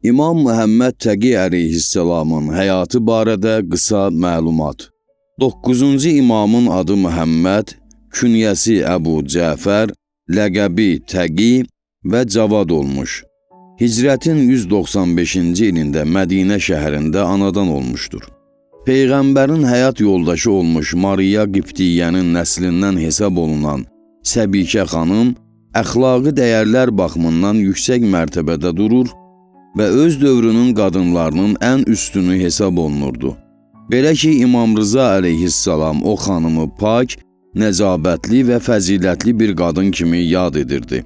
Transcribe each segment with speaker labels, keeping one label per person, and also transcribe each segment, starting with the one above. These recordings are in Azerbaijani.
Speaker 1: İmam Məhəmməd Təqi əleyhissalamın həyatı barədə qısa məlumat. 9-cu imamın adı Məhəmməd, künyəsi Əbu Cəfər, ləqəbi Təqi və Cavad olmuş. Hicrətin 195-ci ilində Mədinə şəhərində anadan olmuşdur. Peyğəmbərin həyat yoldaşı olmuş Mariya Qibtiyyənin nəslindən hesab olunan Səbikə xanım əxlaqi dəyərlər baxımından yüksək mərtəbədə durur və öz dövrünün qadınlarının ən üstünü hesab olunurdu. Belə ki, İmam Rıza əleyhissalam o xanımı pak, nəcabətli və fəzilətli bir qadın kimi yad edirdi.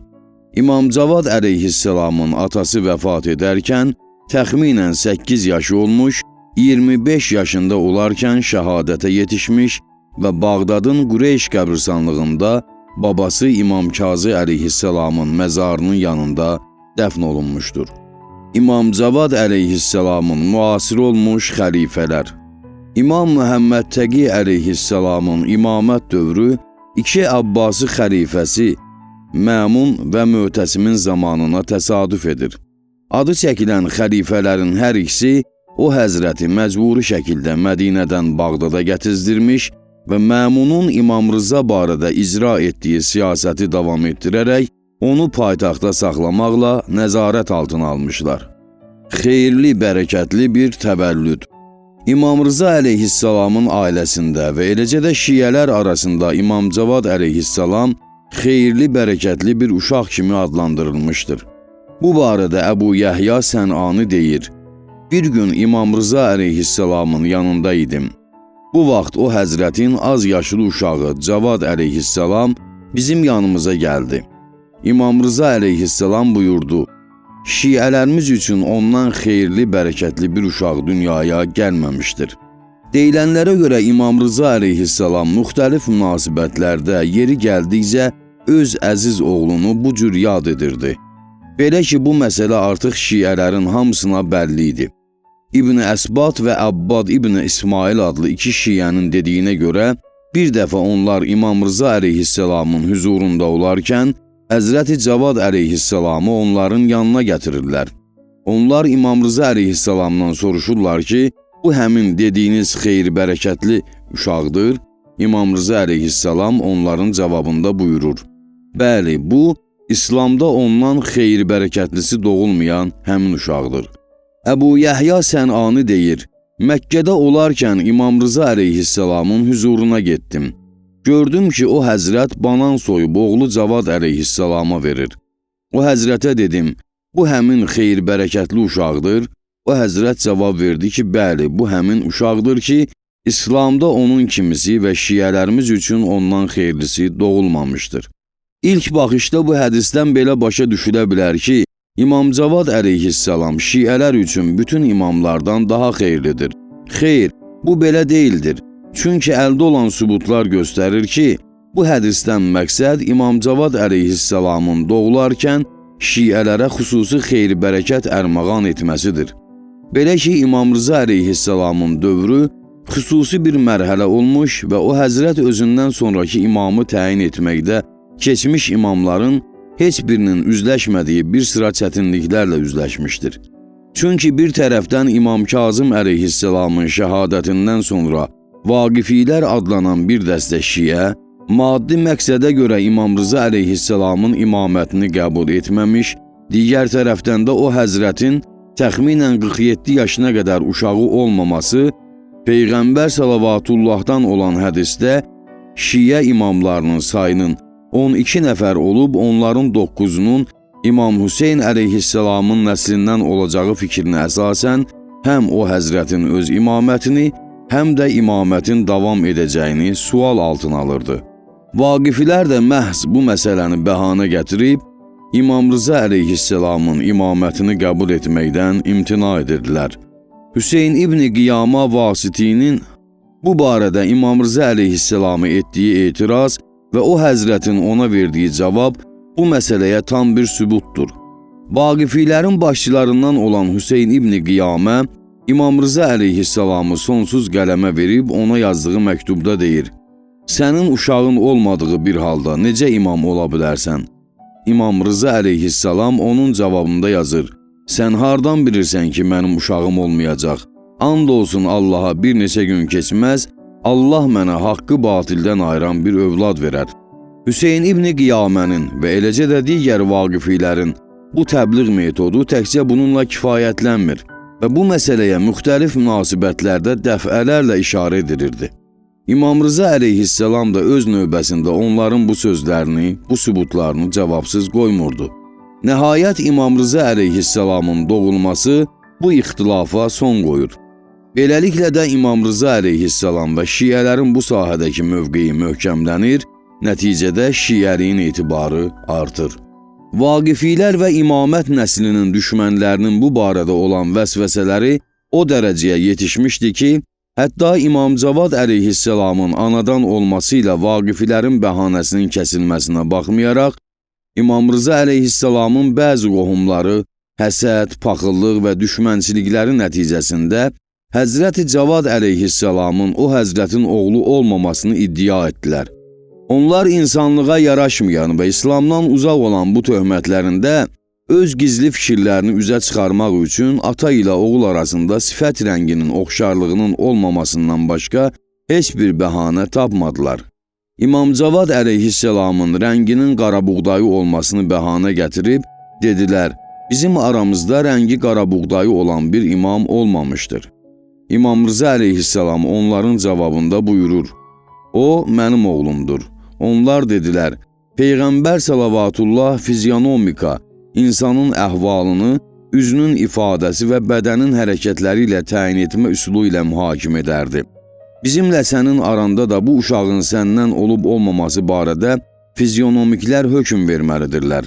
Speaker 1: İmam Cavad əleyhissalamın atası vəfat edərkən təxminən 8 yaşı olmuş, 25 yaşında olarkən şəhadətə yetişmiş və Bağdadın Qureyş qəbirstanlığında babası İmam Kazı əleyhissalamın məzarının yanında dəfn olunmuşdur. İmam Cavad əleyhissalamın müasiri olmuş xəlifələr. İmam Məhəmməd Təqi əleyhissalamın imamət dövrü iki Abbasi xəlifəsi Məmun və Möhtəsimin zamanına təsadüf edir. Adı çəkilən xəlifələrin hər ikisi o həzrəti məcburi şəkildə Mədinədən Bağdada gətizdirmiş və Məmunun İmam Rıza barədə icra etdiyi siyasəti davam etdirərək onu paytaxtda saxlamaqla nəzarət altına almışlar. Xeyirli, bərəkətli bir təvəllüd. İmam Rıza əleyhissalamın ailəsində və eləcə də şiələr arasında İmam Cavad əleyhissalam xeyirli, bərəkətli bir uşaq kimi adlandırılmışdır. Bu barədə Əbu Yəhya Sənani deyir: Bir gün İmam Rıza əleyhissalamın yanında idim. Bu vaxt o həzrətin az yaşlı uşağı Cavad əleyhissalam bizim yanımıza gəldi. İmam Rıza əleyhissalam buyurdu: Şiələrimiz üçün ondan xeyirli, bərəkətli bir uşaq dünyaya gəlməmişdir. Deyilənlərə görə İmam Rıza əleyhissalam müxtəlif münasibətlərdə yeri gəldikcə öz əziz oğlunu bu cür yad edirdi. Belə ki, bu məsələ artıq şiələrin hamısına bəlli idi. İbn Əsbat və Abbad İbn İsmail adlı iki şiənin dediyinə görə bir dəfə onlar İmam Rıza əleyhissalamın hüzurunda olarkən Həzrəti Cavad əleyhissalamı onların yanına gətirirlər. Onlar İmam Rıza əleyhissalamdan soruşurlar ki, bu həmin dediyiniz xeyir-bərəkətli uşaqdır? İmam Rıza əleyhissalam onların cavabında buyurur: Bəli, bu, İslamda ondan xeyir-bərəkətlisi doğulmayan həmin uşaqdır. Əbu Yəhya Sənani deyir: Məkkədə olarkən İmam Rıza əleyhissalamın hüzuruna getdim. Gördüm ki, o həzrət banan soyub oğlu Cavad əleyhissalama verir. O həzrətə dedim: bu həmin xeyir-bərəkətli uşaqdır? O həzrət cavab verdi ki, bəli, bu həmin uşaqdır ki, İslamda onun kimisi və şiələrimiz üçün ondan xeyirlisi doğulmamışdır. İlk baxışda bu hədisdən belə başa düşülə bilər ki, İmam Cavad əleyhissalam şiələr üçün bütün imamlardan daha xeyirlidir. Xeyr, bu belə deyildir. Çünki əldə olan sübutlar göstərir ki, bu hədisdən məqsəd İmam Cavad əleyhissalamın doğularkən şiələrə xüsusi xeyir-bərəkət ərmağan etməsidir. Belə ki, İmam Rıza əleyhissalamın dövrü xüsusi bir mərhələ olmuş və o həzrət özündən sonraki imamı təyin etməkdə keçmiş imamların heç birinin üzləşmədiyi bir sıra çətinliklərlə üzləşmişdir. Çünki bir tərəfdən İmam Kazım əleyhissalamın şəhadətindən sonra Vaqifilər adlanan bir dəstə şiə, maddi məqsədə görə İmam Rıza əleyhissalamın imamətini qəbul etməmiş, digər tərəfdən də o həzrətin təxminən 47 yaşına qədər uşağı olmaması, Peyğəmbər salavatullahdan olan hədisdə şiə imamlarının sayının 12 nəfər olub, onların 9-unun İmam Hüseyn əleyhissalamın nəslindən olacağı fikrinə əsasən, həm o həzrətin öz imamətini, həm də imamətin davam edəcəyini sual altına alırdı. Vaqifilər də məhz bu məsələni bəhanə gətirib, İmam Rıza əleyhissalamın imamətini qəbul etməkdən imtina edirdilər. Hüseyn İbni Qiyama Vasitinin bu barədə İmam Rıza əleyhissalamı etdiyi etiraz və o həzrətin ona verdiyi cavab bu məsələyə tam bir sübutdur. Vaqifilərin başçılarından olan Hüseyn İbni Qiyamə, İmam Rıza əleyhissalamı sonsuz qələmə verib ona yazdığı məktubda deyir: Sənin uşağın olmadığı bir halda necə imam ola bilərsən? İmam Rıza əleyhissalam onun cavabında yazır: Sən hardan bilirsən ki, mənim uşağım olmayacaq? And olsun Allaha bir neçə gün keçməz, Allah mənə haqqı batildən ayıran bir övlad verər. Hüseyn İbni Qiyamənin və eləcə də digər vaqifilərin bu təbliğ metodu təkcə bununla kifayətlənmir və bu məsələyə müxtəlif münasibətlərdə dəfələrlə işarə edilirdi. İmam Rıza əleyhissalam da öz növbəsində onların bu sözlərini, bu sübutlarını cavabsız qoymurdu. Nəhayət İmam Rıza əleyhissalamın doğulması bu ixtilafa son qoyur. Beləliklə də İmam Rıza əleyhissalam və şiələrin bu sahədəki mövqeyi möhkəmlənir, nəticədə şiəliyin etibarı artır. Vaqifilər və imamət nəslinin düşmənlərinin bu barədə olan vəsvəsələri o dərəcəyə yetişmişdi ki, hətta İmam Cavad əleyhissalamın anadan olması ilə vaqifilərin bəhanəsinin kəsilməsinə baxmayaraq, İmam Rıza əleyhissalamın bəzi qohumları həsəd, paxıllıq və düşmənçilikləri nəticəsində Həzrəti Cavad əleyhissalamın o həzrətin oğlu olmamasını iddia etdilər. Onlar insanlığa yaraşmayan və İslamdan uzaq olan bu töhmətlərində öz gizli fikirlərini üzə çıxarmaq üçün ata ilə oğul arasında sifət rənginin oxşarlığının olmamasından başqa heç bir bəhanə tapmadılar. İmam Cavad əleyhissalamın rənginin qarabuğdayı olmasını bəhanə gətirib, dedilər, bizim aramızda rəngi qarabuğdayı olan bir imam olmamışdır. İmam Rıza əleyhissalam onların cavabında buyurur, o mənim oğlumdur. Onlar dedilər, Peyğəmbər salavatullah fizyonomika, insanın əhvalını, üzünün ifadəsi və bədənin hərəkətləri ilə təyin etmə üsulu ilə mühakimə edərdi. Bizimlə sənin aranda da bu uşağın səndən olub olmaması barədə fizyonomiklər hökm verməlidirlər.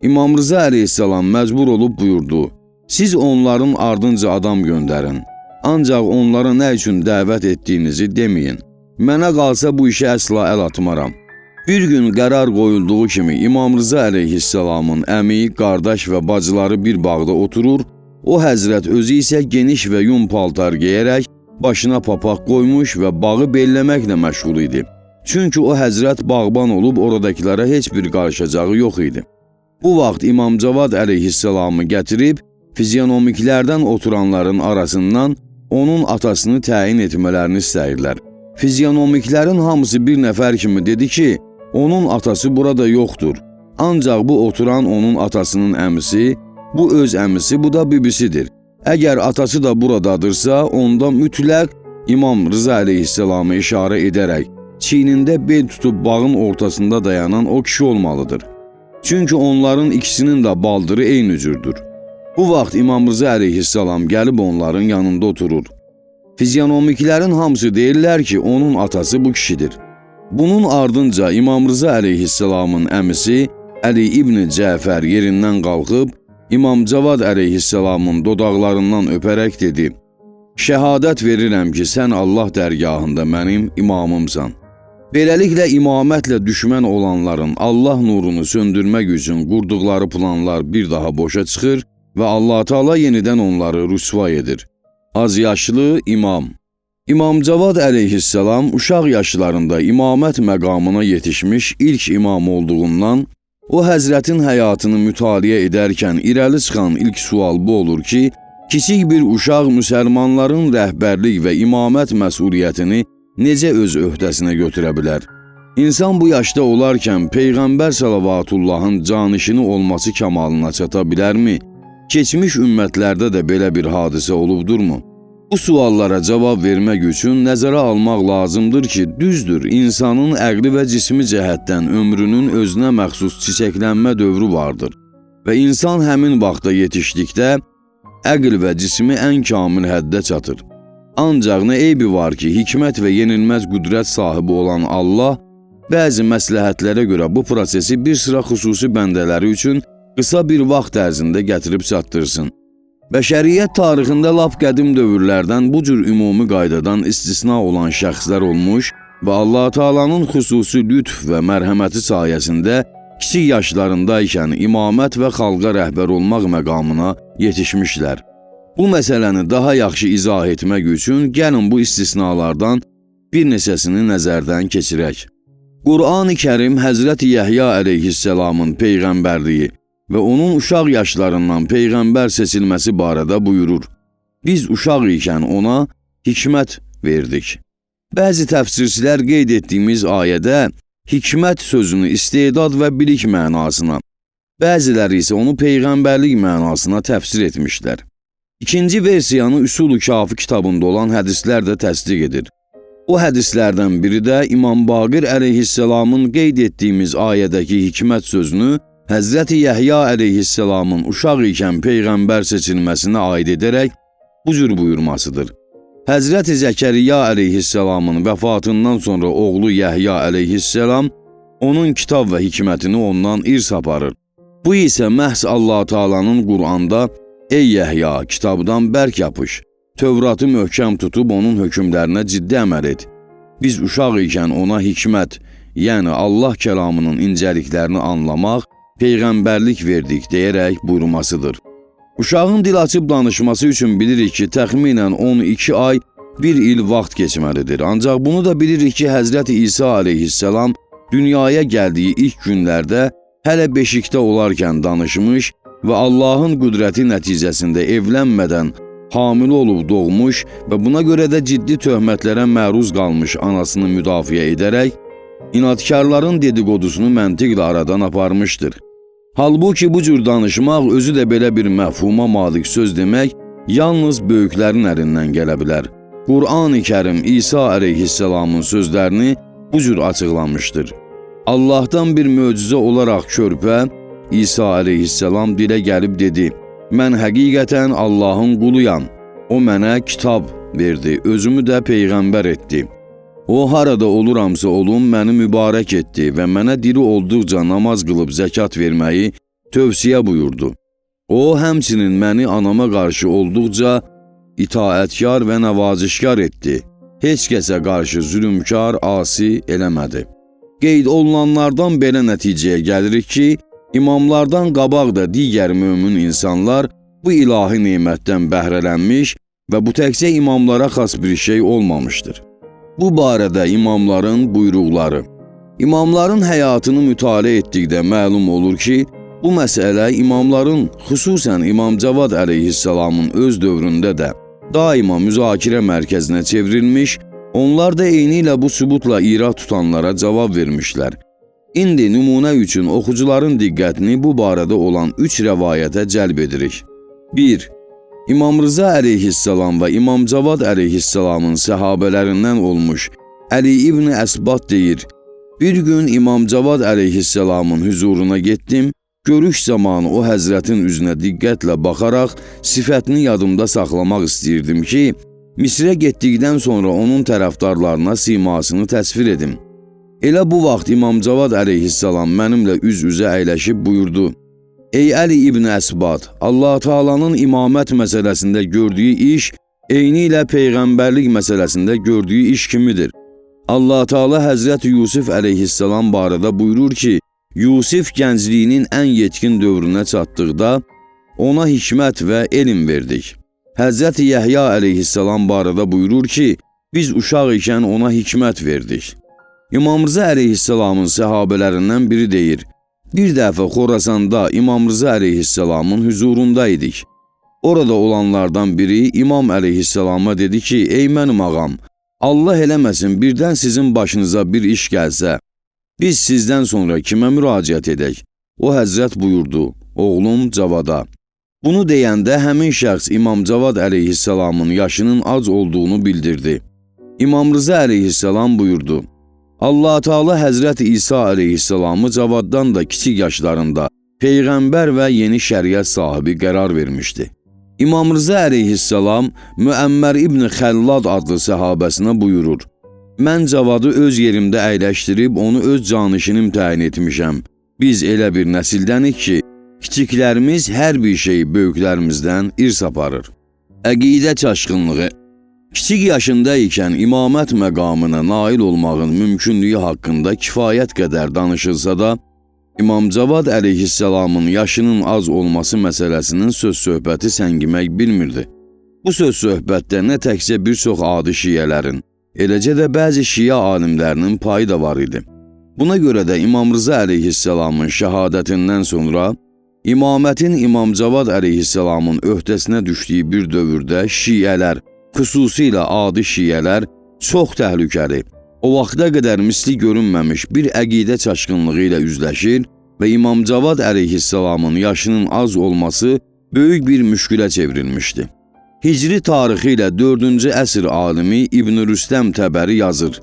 Speaker 1: İmam Rıza əleyhissalam məcbur olub buyurdu, siz onların ardınca adam göndərin, ancaq onlara nə üçün dəvət etdiyinizi deməyin. Mənə qalsa bu işə əsla əl atmaram. Bir gün qərar qoyulduğu kimi İmam Rıza əleyhissalamın əmi, qardaş və bacıları bir bağda oturur, o həzrət özü isə geniş və yun paltar geyərək başına papaq qoymuş və bağı belləməklə məşğul idi. Çünki o həzrət bağban olub oradakılara heç bir qarışacağı yox idi. Bu vaxt İmam Cavad əleyhissalamı gətirib fizyonomiklərdən oturanların arasından onun atasını təyin etmələrini istəyirlər. Fizyonomiklərin hamısı bir nəfər kimi dedi ki, onun atası burada yoxdur. Ancaq bu oturan onun atasının əmisi, bu öz əmisi, bu da bibisidir. Əgər atası da buradadırsa, onda mütləq İmam Rıza əleyhissalamı işarə edərək çiynində bel tutub bağın ortasında dayanan o kişi olmalıdır. Çünki onların ikisinin də baldırı eyni cürdür. Bu vaxt İmam Rıza əleyhissalam gəlib onların yanında oturur. Fizyonomiklərin hamısı deyirlər ki, onun atası bu kişidir. Bunun ardınca İmam Rıza əleyhissalamın əmisi Əli İbni Cəfər yerindən qalxıb, İmam Cavad əleyhissalamın dodaqlarından öpərək dedi, şəhadət verirəm ki, sən Allah dərgahında mənim imamımsan. Beləliklə, imamətlə düşmən olanların Allah nurunu söndürmək üçün qurduqları planlar bir daha boşa çıxır və Allah Teala yenidən onları rüsva edir. Az yaşlı imam. İmam Cavad əleyhissalam uşaq yaşlarında imamət məqamına yetişmiş ilk imam olduğundan, o həzrətin həyatını mütaliə edərkən irəli çıxan ilk sual bu olur ki, kiçik bir uşaq müsəlmanların rəhbərlik və imamət məsuliyyətini necə öz öhdəsinə götürə bilər? İnsan bu yaşda olarkən Peyğəmbər salavatullahın canişini olması kamalına çata bilərmi? Keçmiş ümmətlərdə də belə bir hadisə olubdurmu? Bu suallara cavab vermək üçün nəzərə almaq lazımdır ki, düzdür, insanın əqli və cismi cəhətdən ömrünün özünə məxsus çiçəklənmə dövrü vardır və insan həmin vaxta yetişdikdə əql və cismi ən kamil həddə çatır. Ancaq nə eybi var ki, hikmət və yenilməz qüdrət sahibi olan Allah bəzi məsləhətlərə görə bu prosesi bir sıra xüsusi bəndələri üçün qısa bir vaxt ərzində gətirib çatdırsın. Bəşəriyyət tarixində lap qədim dövrlərdən bu cür ümumi qaydadan istisna olan şəxslər olmuş və Allah-Teala'nın xüsusi lütf və mərhəməti sayəsində kiçik yaşlarındaykən imamət və xalqa rəhbər olmaq məqamına yetişmişlər. Bu məsələni daha yaxşı izah etmək üçün gəlin bu istisnalardan bir neçəsini nəzərdən keçirək. Qur'an-ı Kərim Həzrəti Yəhya əleyhissalamın peyğəmbərliyi və onun uşaq yaşlarından peyğəmbər seçilməsi barədə buyurur. Biz uşaq ikən ona hikmət verdik. Bəzi təfsirçilər qeyd etdiyimiz ayədə hikmət sözünü istedad və bilik mənasına, bəziləri isə onu peyğəmbərlik mənasına təfsir etmişlər. İkinci versiyanı Üsul-ü Kafi kitabında olan hədislər də təsdiq edir. O hədislərdən biri də İmam Baqir əleyhissalamın qeyd etdiyimiz ayədəki hikmət sözünü Həzrəti Yəhya əleyhissalamın uşaq ikən peyğəmbər seçilməsinə aid edərək bu cür buyurmasıdır. Həzrəti Zəkəriyya əleyhissalamın vəfatından sonra oğlu Yəhya əleyhissalam onun kitab və hikmətini ondan irs aparır. Bu isə məhz Allah Taala'nın Quranda "Ey Yəhya, kitabdan bərk yapış, Tövratı möhkəm tutub onun hökmlərinə ciddi əməl et. Biz uşaq ikən ona hikmət, yəni Allah kəlamının incəliklərini anlamaq, peyğəmbərlik verdik" deyərək buyurmasıdır. Uşağın dil açıb danışması üçün bilirik ki, təxminən 12 ay, bir il vaxt keçməlidir. Ancaq bunu da bilirik ki, Həzrəti İsa əleyhissalam dünyaya gəldiyi ilk günlərdə hələ beşikdə olarkən danışmış və Allahın qüdrəti nəticəsində evlənmədən hamilə olub doğmuş və buna görə də ciddi töhmətlərə məruz qalmış anasını müdafiə edərək inadkarların dediqodusunu məntiqlə aradan aparmışdır. Halbuki bu cür danışmaq, özü də belə bir məfhuma malik söz demək, yalnız böyüklərin əlindən gələ bilər. Qur'an-ı Kərim İsa əleyhissalamın sözlərini bu cür açıqlamışdır. Allahdan bir möcüzə olaraq körpə İsa əleyhissalam dilə gəlib dedi: "Mən həqiqətən Allahın quluyam. O mənə kitab verdi, özümü də peyğəmbər etdi. O harada oluramsa olum məni mübarək etdi və mənə diri olduqca namaz qılıb zəkat verməyi tövsiyə buyurdu. O həmçinin məni anama qarşı olduqca itaətkar və nəvazişkar etdi. Heç kəsə qarşı zülmkar, asi eləmədi." Qeyd olunanlardan belə nəticəyə gəlirik ki, imamlardan qabaq da digər mömin insanlar bu ilahi nemətdən bəhrələnmiş və bu təkcə imamlara xas bir şey olmamışdır. Bu barədə imamların buyruqları. İmamların həyatını mütaliə etdikdə məlum olur ki, bu məsələ imamların, xüsusən İmam Cavad əleyhissalamın öz dövründə də daima müzakirə mərkəzinə çevrilmiş, onlar da eynilə bu sübutla irad tutanlara cavab vermişlər. İndi nümunə üçün oxucuların diqqətini bu barədə olan 3 rəvayətə cəlb edirik. 1. İmam Rıza əleyhissalam və İmam Cavad əleyhissalamın səhabələrindən olmuş Əli İbn Əsbat deyir: "Bir gün İmam Cavad əleyhissalamın hüzuruna getdim, görüş zamanı o həzrətin üzünə diqqətlə baxaraq sifətini yadımda saxlamaq istəyirdim ki, Misrə getdikdən sonra onun tərəfdarlarına simasını təsvir edim. Elə bu vaxt İmam Cavad əleyhissalam mənimlə üz-üzə əyləşib buyurdu: Ey Əli İbn Əsbat, Allah Taala'nın imamət məsələsində gördüyü iş eynilə peyğəmbərlik məsələsində gördüyü iş kimidir. Allah Taala Həzrəti Yusuf əleyhissalam barədə buyurur ki, Yusuf gəncliyinin ən yetkin dövrünə çatdıqda ona hikmət və elm verdik. Həzrəti Yəhya əleyhissalam barədə buyurur ki, biz uşaq ikən ona hikmət verdik." İmam Rıza əleyhissalamın səhabələrindən biri deyir: "Bir dəfə Xorasanda İmam Rıza əleyhissalamın hüzurunda idik. Orada olanlardan biri İmam əleyhissalama dedi ki, ey mənim ağam, Allah eləməsin birdən sizin başınıza bir iş gəlsə, biz sizdən sonra kimə müraciət edək? O həzrət buyurdu, oğlum Cavada. Bunu deyəndə həmin şəxs İmam Cavad əleyhissalamın yaşının az olduğunu bildirdi. İmam Rıza əleyhissalam buyurdu, Allah Teala Həzrəti İsa əleyhissalamı Cavaddan da kiçik yaşlarında peyğəmbər və yeni şəriət sahibi qərar vermişdi. İmam Rıza əleyhissalam Müəmmər İbn Xəllad adlı səhabəsinə buyurur, mən Cavadı öz yerimdə əyləşdirib onu öz canişinim təyin etmişəm. Biz elə bir nəsildənik ki, kiçiklərimiz hər bir şeyi böyüklərimizdən irs aparır. Əqidə çaşqınlığı. Kiçik yaşında ikən imamət məqamına nail olmağın mümkünlüyü haqqında kifayət qədər danışılsa da, İmam Cavad əleyhissalamın yaşının az olması məsələsinin söz-söhbəti səngimək bilmirdi. Bu söz-söhbətdə nə təkcə bir çox adi şiələrin, eləcə də bəzi şiə alimlərinin payı da var idi. Buna görə də İmam Rıza əleyhissalamın şəhadətindən sonra İmamətin İmam Cavad əleyhissalamın öhdəsinə düşdüyü bir dövrdə şiələr, xüsusilə adi şiələr çox təhlükəli, o vaxta qədər misli görünməmiş bir əqidə çaşqınlığı ilə üzləşir və İmam Cavad əleyhissalamın yaşının az olması böyük bir müşkülə çevrilmişdi. Hicri tarixi ilə 4-cü əsr alimi İbn Rüstəm Təbəri yazır.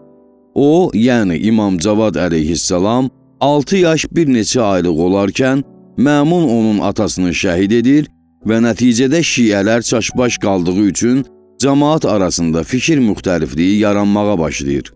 Speaker 1: O, yəni İmam Cavad əleyhissalam 6 yaş bir neçə aylıq olarkən Məmun onun atasını şəhid edir və nəticədə şiələr çaşbaş qaldığı üçün cəmaat arasında fikir müxtəlifliyi yaranmağa başlayır.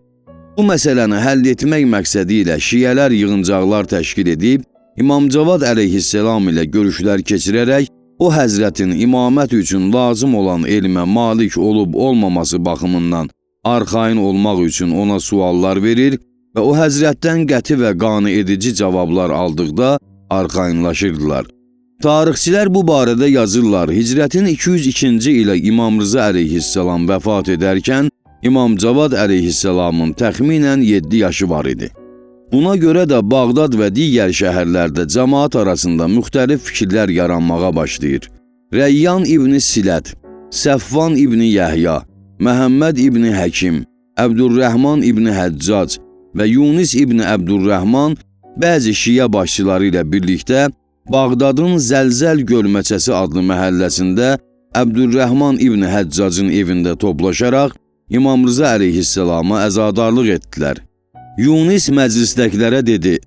Speaker 1: Bu məsələni həll etmək məqsədi ilə şiələr yığıncaqlar təşkil edib, İmam Cavad əleyhissalam ilə görüşlər keçirərək o həzrətin imamət üçün lazım olan elmə malik olub olmaması baxımından arxayın olmaq üçün ona suallar verir və o həzrətdən qəti və qane edici cavablar aldıqda arxayınlaşırdılar. Tarixçilər bu barədə yazırlar, hicrətin 202-ci ilə İmam Rıza əleyhissalam vəfat edərkən İmam Cavad əleyhissalamın təxminən 7 yaşı var idi. Buna görə də Bağdad və digər şəhərlərdə cəmaat arasında müxtəlif fikirlər yaranmağa başlayır. Rəyyan İbni Silət, Səfvan İbni Yəhya, Məhəmməd İbni Həkim, Əbdürrəhman İbni Həccac və Yunis İbni Əbdürrəhman bəzi şiə başçıları ilə birlikdə Bağdadın Zəlzəl Gölməçəsi adlı məhəlləsində Əbdürrəhman İbni Həccacın evində toplaşaraq İmam Rıza əleyhissalama əzadarlıq etdilər. Yunis məclisdəkilərə dedi,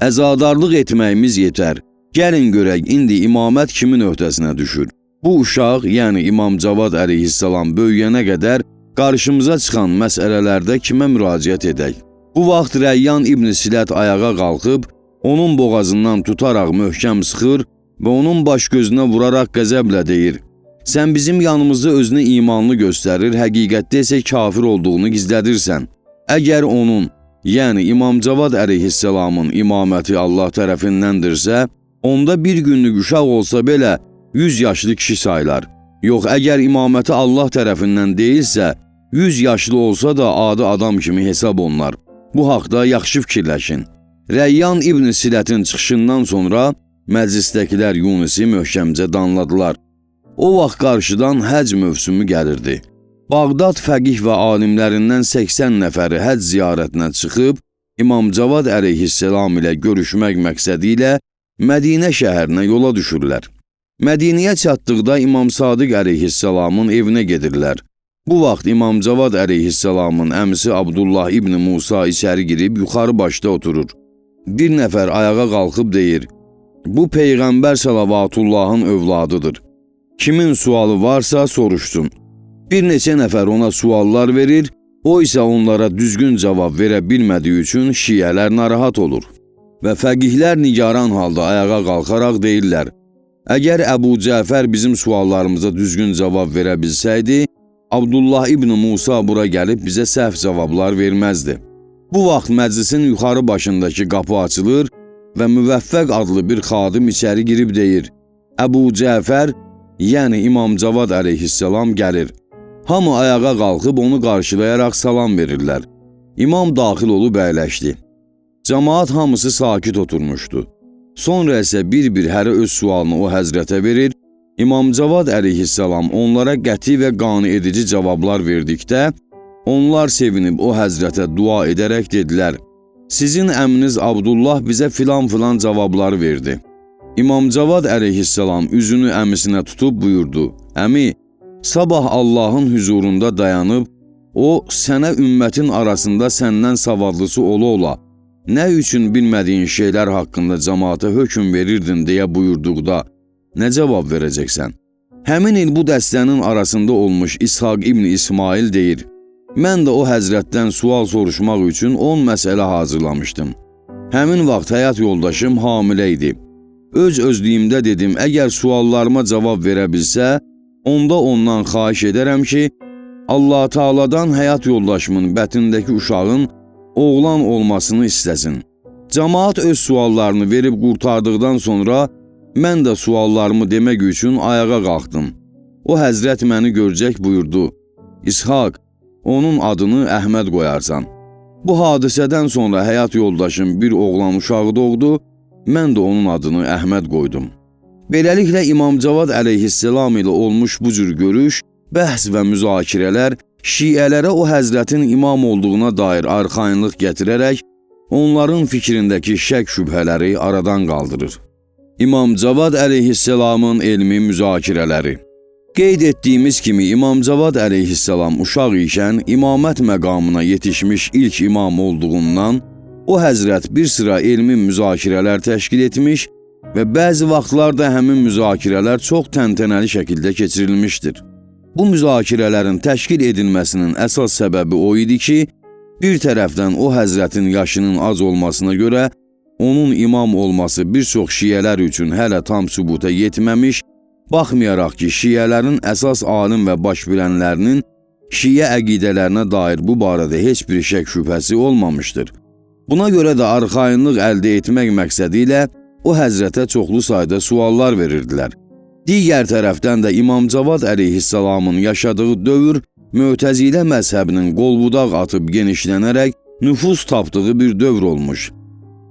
Speaker 1: əzadarlıq etməyimiz yetər, gəlin görək indi imamət kimin öhdəsinə düşür. Bu uşaq, yəni İmam Cavad əleyhissalam böyüyənə qədər qarşımıza çıxan məsələlərdə kimə müraciət edək? Bu vaxt Rəyyan İbn Silət ayağa qalxıb, onun boğazından tutaraq möhkəm sıxır və onun baş gözünə vuraraq qəzəblə deyir, sən bizim yanımızda özünü imanlı göstərir, həqiqətdə isə kafir olduğunu gizlədirsən. Əgər onun, yəni İmam Cavad əleyhissalamın imaməti Allah tərəfindəndirsə, onda bir günlük uşaq olsa belə 100 yaşlı kişi sayılar. Yox, əgər imaməti Allah tərəfindən deyilsə, 100 yaşlı olsa da adi adam kimi hesab olunar. Bu haqda yaxşı fikirləşin. Rəyyan İbn Silətin çıxışından sonra məclisdəkilər Yunisi möhkəmcə danladılar. O vaxt qarşıdan həcc mövsümü gəlirdi. Bağdad fəqih və alimlərindən 80 nəfəri həcc ziyarətinə çıxıb, İmam Cavad əleyhissalam ilə görüşmək məqsədi ilə Mədinə şəhərinə yola düşürlər. Mədinəyə çatdıqda İmam Sadiq əleyhissalamın evinə gedirlər. Bu vaxt İmam Cavad əleyhissalamın əmisi Abdullah İbn Musa içəri girib yuxarı başda oturur. Bir nəfər ayağa qalxıb deyir, bu Peyğəmbər salavatullahın övladıdır. Kimin sualı varsa soruşsun. Bir neçə nəfər ona suallar verir, o isə onlara düzgün cavab verə bilmədiyi üçün şiələr narahat olur. Və fəqihlər nigaran halda ayağa qalxaraq deyirlər, əgər Əbu Cəfər bizim suallarımıza düzgün cavab verə bilsəydi, Abdullah İbn Musa bura gəlib bizə səhv cavablar verməzdi. Bu vaxt məclisin yuxarı başındakı qapı açılır və Müvəffəq adlı bir xadim içəri girib deyir, Əbu Cəfər, yəni İmam Cavad əleyhissalam gəlir. Hamı ayağa qalxıb onu qarşılayaraq salam verirlər. İmam daxil olub əyləşdi. Cəmaat hamısı sakit oturmuşdu. Sonra isə bir-bir hərə öz sualını o həzrətə verir. İmam Cavad əleyhissalam onlara qəti və qane edici cavablar verdikdə, onlar sevinib o həzrətə dua edərək dedilər, sizin əminiz Abdullah bizə filan-filan cavabları verdi. İmam Cavad əleyhissalam üzünü əmisinə tutub buyurdu, əmi, sabah Allahın hüzurunda dayanıb, o sənə ümmətin arasında səndən savadlısı ola-ola, nə üçün bilmədiyin şeylər haqqında cəmaata hökm verirdin deyə buyurduqda, nə cavab verəcəksən? Həmin il bu dəstənin arasında olmuş İshaq İbn İsmail deyir, mən də o həzrətdən sual soruşmaq üçün 10 məsələ hazırlamışdım. Həmin vaxt həyat yoldaşım hamilə idi. Öz özlüyümdə dedim, əgər suallarıma cavab verə bilsə, onda ondan xahiş edərəm ki, Allah Teala'dan həyat yoldaşımın bətnindəki uşağın oğlan olmasını istəsin. Cəmaat öz suallarını verib qurtardıqdan sonra mən də suallarımı demək üçün ayağa qalxdım. O həzrət məni görcək buyurdu, İshaq, onun adını Əhməd qoyarsan. Bu hadisədən sonra həyat yoldaşım bir oğlan uşağı doğdu, mən də onun adını Əhməd qoydum. Beləliklə, İmam Cavad əleyhissalam ilə olmuş bu cür görüş, bəhs və müzakirələr şiələrə o həzrətin imam olduğuna dair arxayınlıq gətirərək, onların fikrindəki şək şübhələri aradan qaldırır. İmam Cavad əleyhissalamın elmi müzakirələri. Qeyd etdiyimiz kimi İmam Cavad əleyhissalam uşaq ikən imamət məqamına yetişmiş ilk imam olduğundan, o həzrət bir sıra elmi müzakirələr təşkil etmiş və bəzi vaxtlarda həmin müzakirələr çox təntənəli şəkildə keçirilmişdir. Bu müzakirələrin təşkil edilməsinin əsas səbəbi o idi ki, bir tərəfdən o həzrətin yaşının az olmasına görə onun imam olması bir çox şiələr üçün hələ tam sübuta yetməmiş, baxmayaraq ki, şiələrin əsas alim və baş bilənlərinin şiə əqidələrinə dair bu barədə heç bir şək şübhəsi olmamışdır. Buna görə də arxayınlıq əldə etmək məqsədi ilə o həzrətə çoxlu sayda suallar verirdilər. Digər tərəfdən də İmam Cavad əleyhissalamın yaşadığı dövr Mötəzilə məzhəbinin qolbudaq atıb genişlənərək nüfuz tapdığı bir dövr olmuş.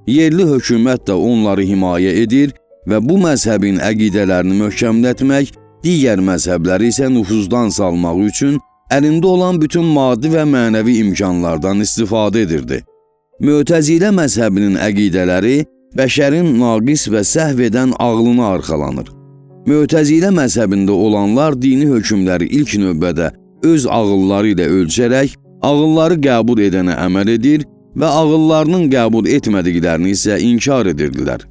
Speaker 1: Yerli hökumət də onları himayə edir və bu məzhəbin əqidələrini möhkəmlətmək, digər məzhəbləri isə nüfuzdan salmaq üçün əlində olan bütün maddi və mənəvi imkanlardan istifadə edirdi. Mötəzilə məzhəbinin əqidələri bəşərin naqis və səhv edən ağlına arxalanır. Mötəzilə məzhəbində olanlar dini hökmləri ilk növbədə öz ağılları ilə ölçərək, ağılları qəbul edənə əməl edir və ağıllarının qəbul etmədiklərini isə inkar edirdilər.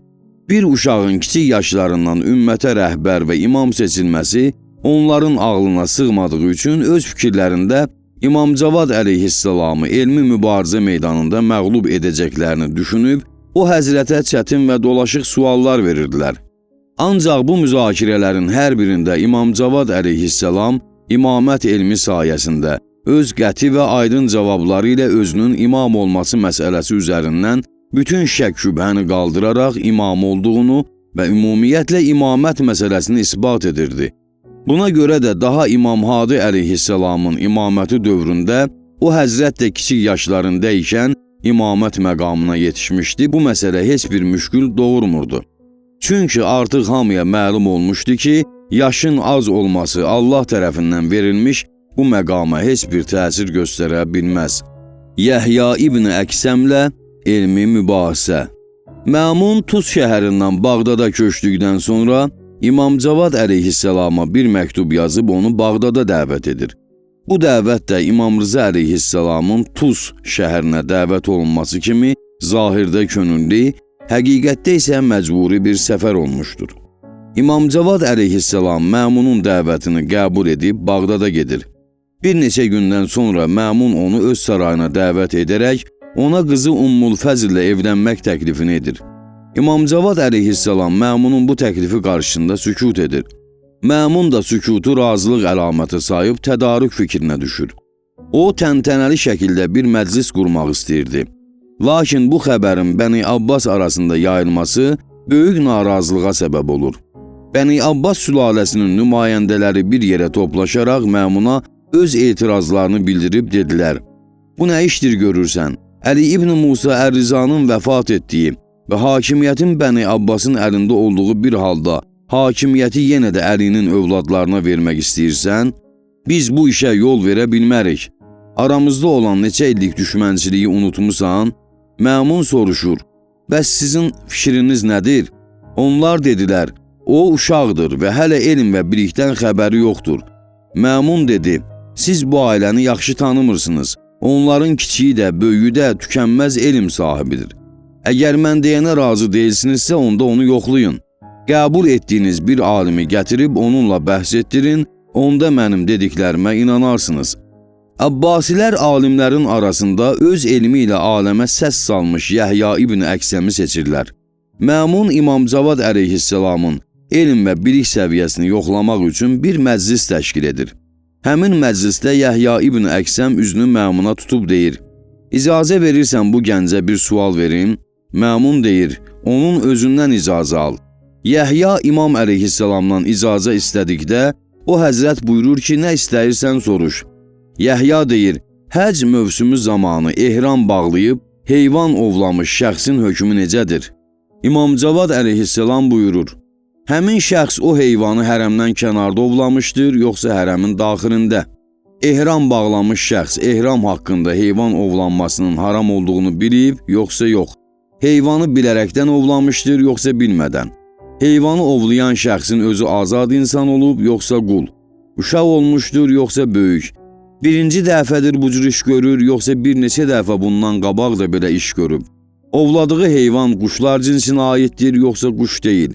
Speaker 1: Bir uşağın kiçik yaşlarından ümmətə rəhbər və imam seçilməsi onların ağlına sığmadığı üçün öz fikirlərində İmam Cavad əleyhissalamı elmi mübarizə meydanında məğlub edəcəklərini düşünüb, o həzrətə çətin və dolaşıq suallar verirdilər. Ancaq bu müzakirələrin hər birində İmam Cavad əleyhissalam imamət elmi sayəsində öz qəti və aydın cavabları ilə özünün imam olması məsələsi üzərindən bütün şək şübhəni qaldıraraq imam olduğunu və ümumiyyətlə imamət məsələsini isbat edirdi. Buna görə də daha İmam Hadi əleyhissalamın imaməti dövründə o həzrət də kiçik yaşlarında ikən imamət məqamına yetişmişdi, bu məsələ heç bir müşkül doğurmurdu. Çünki artıq hamıya məlum olmuşdu ki, yaşın az olması Allah tərəfindən verilmiş bu məqama heç bir təsir göstərə bilməz. Yəhya İbn Əksəmlə elmi mübahisə. Məmun Tus şəhərindən Bağdada köçdükdən sonra İmam Cavad əleyhissalama bir məktub yazıb onu Bağdada dəvət edir. Bu dəvət də İmam Rıza əleyhissalamın Tus şəhərinə dəvət olunması kimi zahirdə könüllü, həqiqətdə isə məcburi bir səfər olmuşdur. İmam Cavad əleyhissalam Məmunun dəvətini qəbul edib Bağdada gedir. Bir neçə gündən sonra Məmun onu öz sarayına dəvət edərək ona qızı Ummul Fəzl ilə evlənmək təklifini edir. İmam Cavad əleyhissalam Məmunun bu təklifi qarşısında sükut edir. Məmun da sükutu razılıq əlaməti sayıb tədarük fikrinə düşür. O, təntənəli şəkildə bir məclis qurmaq istəyirdi. Lakin bu xəbərin Bəni Abbas arasında yayılması böyük narazılığa səbəb olur. Bəni Abbas sülaləsinin nümayəndələri bir yerə toplaşaraq Məmuna öz etirazlarını bildirib dedilər: "Bu nə işdir görürsən? Əli İbn Musa Ər-Rizanın vəfat etdiyi və hakimiyyətin Bəni Abbasın əlində olduğu bir halda hakimiyyəti yenə də Əlinin övladlarına vermək istəyirsən? Biz bu işə yol verə bilmərik. Aramızda olan neçə illik düşmənçiliyi unutmusan?" Məmun soruşur: "Bəs sizin fikriniz nədir?" Onlar dedilər: "O uşaqdır və hələ elm və bilikdən xəbəri yoxdur." Məmun dedi: "Siz bu ailəni yaxşı tanımırsınız. Onların kiçiyi də, böyüyü də tükənməz elm sahibidir. Əgər mən deyənə razı deyilsinizsə, onda onu yoxlayın. Qəbul etdiyiniz bir alimi gətirib onunla bəhs etdirin, onda mənim dediklərimə inanarsınız." Abbasilər alimlərin arasında öz elmi ilə aləmə səs salmış Yəhya İbn Əksəmi seçirlər. Məmun İmam Cavad əleyhissalamın elm və bilik səviyyəsini yoxlamaq üçün bir məclis təşkil edir. Həmin məclisdə Yəhya İbn Əksəm üzünü Məmuna tutub deyir: "İcazə verirsən bu gəncə bir sual verim?" Məmun deyir: "Onun özündən icazə al." Yəhya İmam əleyhissalamdan icazə istədikdə, o həzrət buyurur ki, nə istəyirsən soruş. Yəhya deyir: "Həcc mövsümü zamanı ehram bağlayıb heyvan ovlamış şəxsin hökmü necədir?" İmam Cavad əleyhissalam buyurur: Həmin şəxs o heyvanı hərəmdən kənarda ovlamışdır, yoxsa hərəmin daxilində? Ehram bağlamış şəxs ehram haqqında heyvan ovlanmasının haram olduğunu bilib, yoxsa yox? Heyvanı bilərəkdən ovlamışdır, yoxsa bilmədən? Heyvanı ovlayan şəxsin özü azad insan olub, yoxsa qul? Uşaq olmuşdur, yoxsa böyük? Birinci dəfədir bu cür iş görür, yoxsa bir neçə dəfə bundan qabaq da belə iş görüb? Ovladığı heyvan quşlar cinsinə aiddir, yoxsa quş deyil?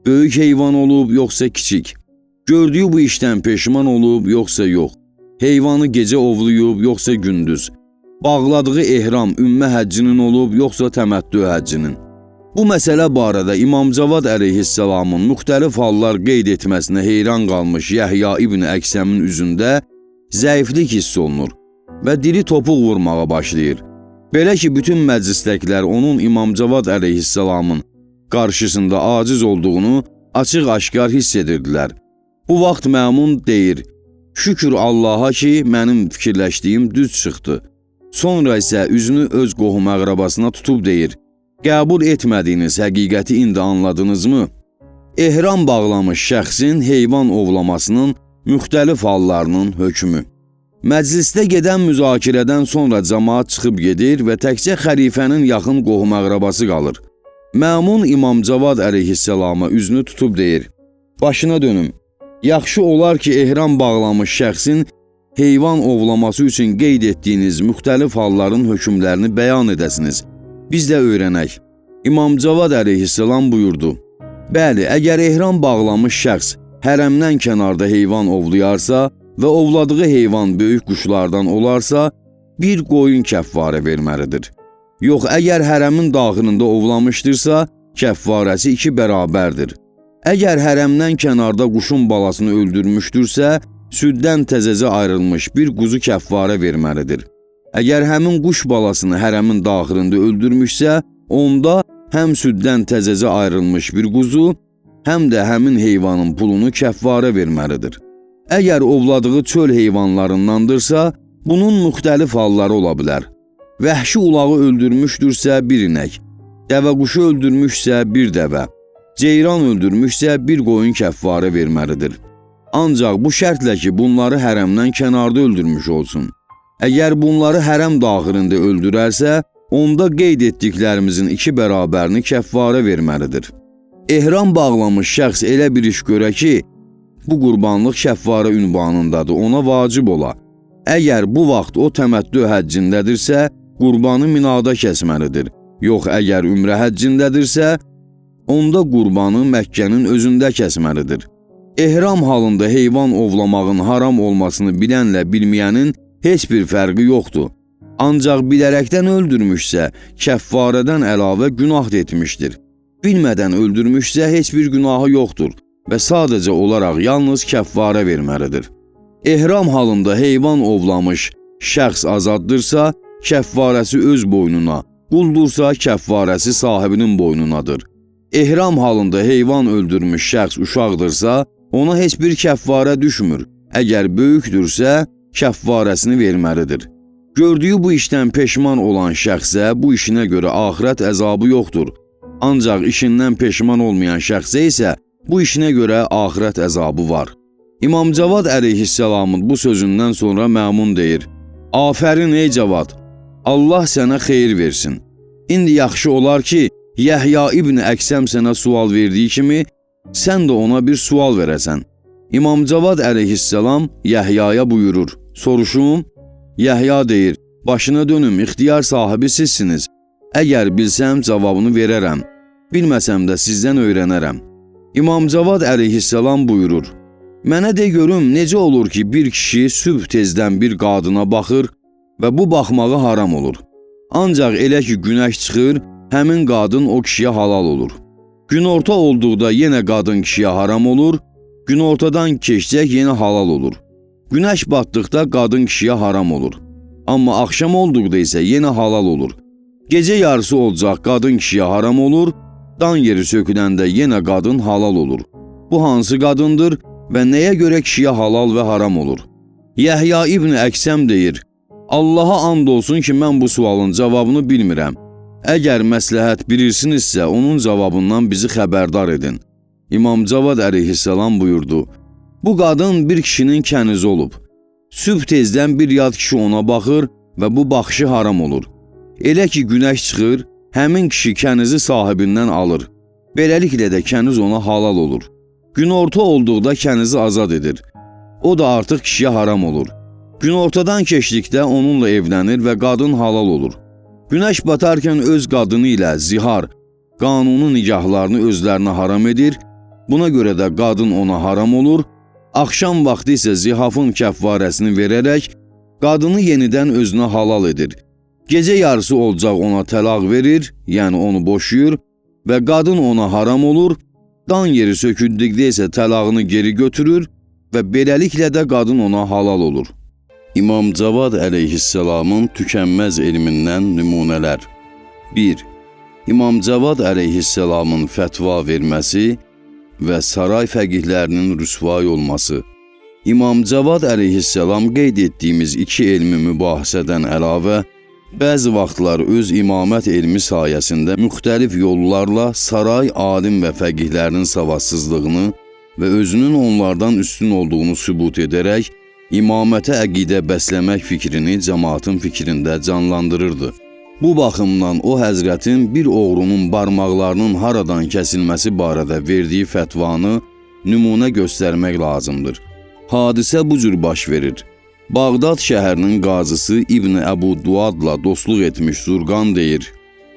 Speaker 1: Böyük heyvan olub, yoxsa kiçik? Gördüyü bu işdən peşman olub, yoxsa yox? Heyvanı gecə ovlayıb, yoxsa gündüz? Bağladığı ehram ümmə həccinin olub, yoxsa təməttü həccinin? Bu məsələ barədə İmam Cavad əleyhissalamın müxtəlif hallar qeyd etməsinə heyran qalmış Yəhya ibn Əksəmin üzündə zəiflik hiss olunur və dili topuq vurmağa başlayır. Belə ki, bütün məclisdəkilər onun İmam Cavad əleyhissalamın qarşısında aciz olduğunu açıq-aşkar hiss edirdilər. Bu vaxt Məmun deyir, şükür Allaha ki, mənim fikirləşdiyim düz çıxdı. Sonra isə üzünü öz qohum əqrabasına tutub deyir, qəbul etmədiyiniz həqiqəti indi anladınızmı? Ehram bağlamış şəxsin heyvan ovlamasının müxtəlif hallarının hökmü. Məclisdə gedən müzakirədən sonra cəmaat çıxıb gedir və təkcə xəlifənin yaxın qohum əqrabası qalır. Məmun İmam Cavad əleyhissalama üzünü tutub deyir, başına dönüm, yaxşı olar ki, ehram bağlamış şəxsin heyvan ovlaması üçün qeyd etdiyiniz müxtəlif halların hökmlərini bəyan edəsiniz. Biz də öyrənək. İmam Cavad əleyhissalam buyurdu, bəli, əgər ehram bağlamış şəxs hərəmdən kənarda heyvan ovlayarsa və ovladığı heyvan böyük quşlardan olarsa, bir qoyun kəffarə verməlidir. Yox, əgər hərəmin daxilində ovlamışdırsa, kəffarəsi 2 bərabərdir. Əgər hərəmdən kənarda quşun balasını öldürmüşdürsə, süddən təzəcə ayrılmış bir quzu kəffarə verməlidir. Əgər həmin quş balasını hərəmin daxilində öldürmüşsə, onda həm süddən təzəcə ayrılmış bir quzu, həm də həmin heyvanın pulunu kəffarə verməlidir. Əgər ovladığı çöl heyvanlarındandırsa, bunun müxtəlif halları ola bilər. Vəhşi ulağı öldürmüşdürsə bir inək, dəvə quşu öldürmüşsə bir dəvə, ceyran öldürmüşsə bir qoyun kəffarə verməlidir. Ancaq bu şərtlə ki, bunları hərəmdən kənarda öldürmüş olsun. Əgər bunları hərəm daxilində öldürərsə, onda qeyd etdiklərimizin 2 bərabərini kəffarə verməlidir. Ehram bağlamış şəxs elə bir iş görə ki, bu qurbanlıq kəffarə ünvanındadır, ona vacib ola. Əgər bu vaxt o təməttü həccindədirsə, qurbanı Minada kəsməlidir. Yox, əgər ümrə həccindədirsə, onda qurbanı Məkkənin özündə kəsməlidir. Ehram halında heyvan ovlamağın haram olmasını bilənlə bilməyənin heç bir fərqi yoxdur. Ancaq bilərəkdən öldürmüşsə, kəffarədən əlavə günah etmişdir. Bilmədən öldürmüşsə, heç bir günahı yoxdur və sadəcə olaraq yalnız kəffarə verməlidir. Ehram halında heyvan ovlamış şəxs azaddırsa, kəffarəsi öz boynuna, quldursa, kəffarəsi sahibinin boynunadır. Ehram halında heyvan öldürmüş şəxs uşaqdırsa, ona heç bir kəffarə düşmür. Əgər böyükdürsə, kəffarəsini verməlidir. Gördüyü bu işdən peşman olan şəxsə bu işinə görə axirət əzabı yoxdur. Ancaq işindən peşman olmayan şəxsə isə bu işinə görə axirət əzabı var. İmam Cavad əleyhissalamın bu sözündən sonra Məmun deyir, afərin ey Cavad, Allah sənə xeyir versin. İndi yaxşı olar ki, Yəhya ibn Əksəm sənə sual verdiyi kimi, sən də ona bir sual verəsən. İmam Cavad əleyhissalam Yəhyaya buyurur, soruşum? Yəhya deyir, başına dönüm, ixtiyar sahibi sizsiniz. Əgər bilsəm cavabını verərəm, bilməsəm də sizdən öyrənərəm. İmam Cavad əleyhissalam buyurur, mənə de görüm, necə olur ki, bir kişi sübh tezdən bir qadına baxır və bu baxmağı haram olur. Ancaq elə ki, günəş çıxır, həmin qadın o kişiyə halal olur. Günorta olduqda yenə qadın kişiyə haram olur, günortadan keçcək yenə halal olur. Günəş batdıqda qadın kişiyə haram olur. Amma axşam olduqda isə yenə halal olur. Gecə yarısı olacaq qadın kişiyə haram olur, dan yeri söküləndə yenə qadın halal olur. Bu hansı qadındır və nəyə görə kişiyə halal və haram olur? Yəhya ibn Əksəm deyir, Allaha and olsun ki, mən bu sualın cavabını bilmirəm. Əgər məsləhət bilirsinizsə, onun cavabından bizi xəbərdar edin. İmam Cavad əleyhissalam buyurdu, bu qadın bir kişinin kənizi olub. Sübh tezdən bir yad kişi ona baxır və bu baxışı haram olur. Elə ki günəş çıxır, həmin kişi kənizi sahibindən alır. Beləliklə də kəniz ona halal olur. Günorta olduqda kənizi azad edir. O da artıq kişiyə haram olur. Günortadan keçdikdə onunla evlənir və qadın halal olur. Günəş batarkən öz qadını ilə zihar, qanuni nigahlarını özlərinə haram edir. Buna görə də qadın ona haram olur. Axşam vaxtı isə zihafın kəffarəsini verərək qadını yenidən özünə halal edir. Gecə yarısı olacaq ona təlaq verir, yəni onu boşuyur və qadın ona haram olur. Dan yeri söküldükdə isə təlağını geri götürür və beləliklə də qadın ona halal olur. İmam Cavad əleyhissalamın tükənməz elmindən nümunələr. 1. İmam Cavad əleyhissalamın fətva verməsi və saray fəqihlərinin rüsvay olması. İmam Cavad əleyhissalam qeyd etdiyimiz iki elmi mübahisədən əlavə, bəzi vaxtlar öz imamət elmi sayəsində müxtəlif yollarla saray alim və fəqihlərinin savadsızlığını və özünün onlardan üstün olduğunu sübut edərək, imamətə əqidə bəsləmək fikrini cəmaatın fikrində canlandırırdı. Bu baxımdan o həzrətin bir oğrunun barmaqlarının haradan kəsilməsi barədə verdiyi fətvanı nümunə göstərmək lazımdır. Hadisə bu cür baş verir. Bağdad şəhərinin qazısı İbn Əbu Duadla dostluq etmiş Zurqan deyir,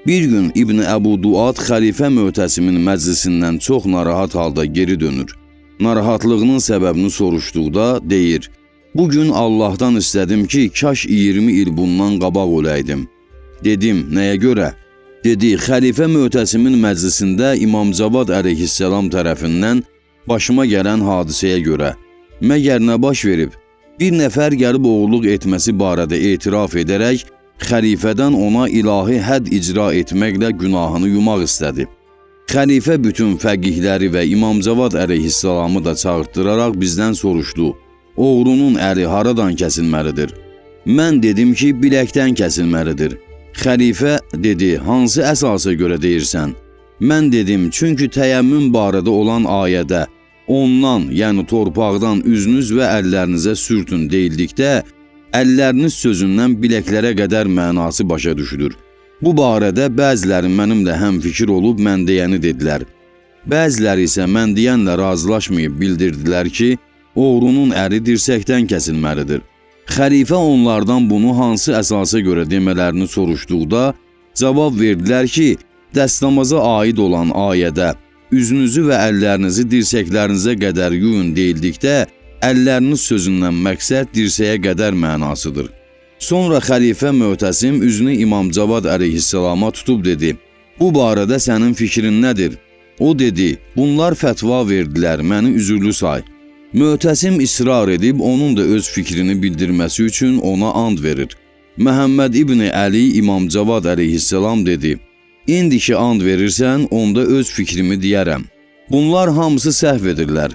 Speaker 1: bir gün İbn Əbu Duad xəlifə Möhtəsimin məclisindən çox narahat halda geri dönür. Narahatlığının səbəbini soruşduqda deyir, bugün Allahdan istədim ki, kaş 20 il bundan qabaq öləydim. Dedim, nəyə görə? Dedi, xəlifə Möhtəsimin məclisində İmam Cavad əleyhissalam tərəfindən başıma gələn hadisəyə görə. Məgər nə baş verib? Bir nəfər gəlib oğurluq etməsi barədə etiraf edərək, xəlifədən ona ilahi hədd icra etməklə günahını yumaq istədi. Xəlifə bütün fəqihləri və İmam Cavad əleyhissalamı da çağırtdıraraq bizdən soruşdu, oğrunun əli haradan kəsilməlidir? Mən dedim ki, biləkdən kəsilməlidir. Xəlifə dedi, hansı əsasa görə deyirsən? Mən dedim, çünki təyəmmüm barədə olan ayədə, ondan, yəni torpaqdan üzünüz və əllərinizə sürtün deyildikdə, əlləriniz sözündən biləklərə qədər mənası başa düşülür. Bu barədə bəziləri mənimlə həmfikir olub mən deyəni dedilər. Bəziləri isə mən deyənlə razılaşmayıb bildirdilər ki, oğrunun əli dirsəkdən kəsilməlidir. Xəlifə onlardan bunu hansı əsasa görə demələrini soruşduqda, cavab verdilər ki, dəstəmaza aid olan ayədə üzünüzü və əllərinizi dirsəklərinizə qədər yuyun deyildikdə, əlləriniz sözündən məqsəd dirsəyə qədər mənasıdır. Sonra xəlifə Möhtəsim üzünü İmam Cavad əleyhissalama tutub dedi, bu barədə sənin fikrin nədir? O dedi, bunlar fətva verdilər, məni üzürlü say. Möhtəsim israr edib, onun da öz fikrini bildirməsi üçün ona and verir. Məhəmməd İbni Əli İmam Cavad əleyhissalam dedi, İndi ki and verirsən, onda öz fikrimi deyərəm. Bunlar hamısı səhv edirlər.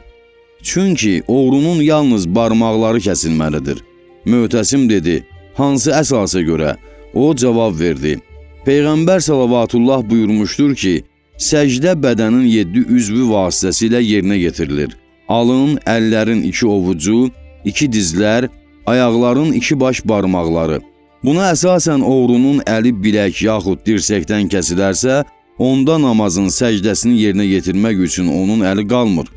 Speaker 1: Çünki oğrunun yalnız barmaqları kəsilməlidir. Möhtəsim dedi, hansı əsasa görə? O cavab verdi. Peyğəmbər salavatullah buyurmuşdur ki, səcdə bədənin 7 üzvü vasitəsilə yerinə getirilir. Alın, əllərin 2 ovucu, 2 dizlər, ayaqların 2 baş barmaqları. Buna əsasən oğrunun əli bilək yaxud dirsəkdən kəsilərsə, onda namazın səcdəsini yerinə yetirmək üçün onun əli qalmır.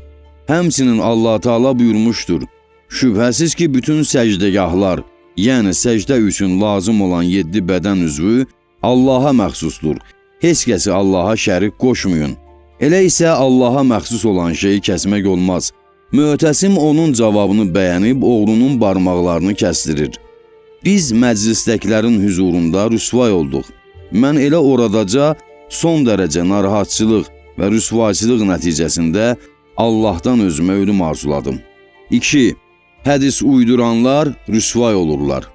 Speaker 1: Həmçinin Allah Teala buyurmuşdur, şübhəsiz ki, bütün səcdəgahlar, yəni səcdə üçün lazım olan 7 bədən üzvü Allaha məxsusdur. Heç kəsi Allaha şərik qoşmayın. Elə isə Allaha məxsus olan şeyi kəsmək olmaz. Möhtəsim onun cavabını bəyənib oğrunun barmaqlarını kəsdirir. Biz məclisdəkilərin hüzurunda rüsvay olduq. Mən elə oradaca son dərəcə narahatçılıq və rüsvayçılıq nəticəsində Allahdan özümə ölüm arzuladım. 2. Hədis uyduranlar rüsvay olurlar.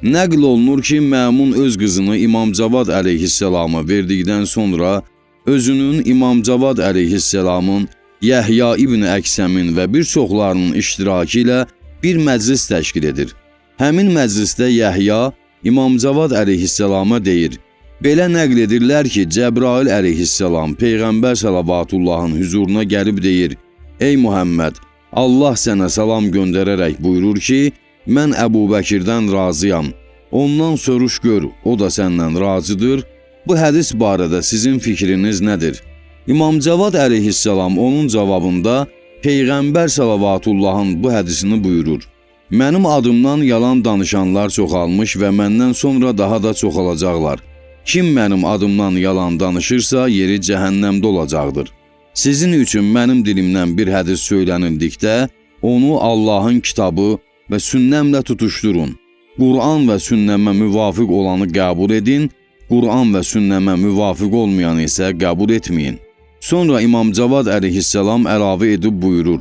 Speaker 1: Nəql olunur ki, Məmun öz qızını İmam Cavad əleyhissalama verdikdən sonra özünün İmam Cavad əleyhissalamın, Yəhya İbn Əksəmin və bir çoxlarının iştirakı ilə bir məclis təşkil edir. Həmin məclisdə Yəhya İmam Cavad əleyhissalama deyir, Belə nəql edirlər ki, Cəbrail əleyhissalam Peyğəmbər səlavatullahın hüzuruna gəlib deyir: Ey Muhammed, Allah sənə salam göndərərək buyurur ki, mən Əbu Bəkirdən razıyam. Ondan soruş gör, o da səndən razıdır. Bu hədis barədə sizin fikriniz nədir? İmam Cavad əleyhissalam onun cavabında Peyğəmbər səlavatullahın bu hədisini buyurur: Mənim adımdan yalan danışanlar çoxalmış və məndən sonra daha da çoxalacaqlar. Kim mənim adımdan yalan danışırsa, yeri cəhənnəmdə olacaqdır. Sizin üçün mənim dilimdən bir hədis söylənildikdə, onu Allahın kitabı və sünnəmlə tutuşdurun. Quran və sünnəmə müvafiq olanı qəbul edin, Quran və sünnəmə müvafiq olmayanı isə qəbul etməyin. Sonra İmam Cavad əleyhissalam əlavə edib buyurur: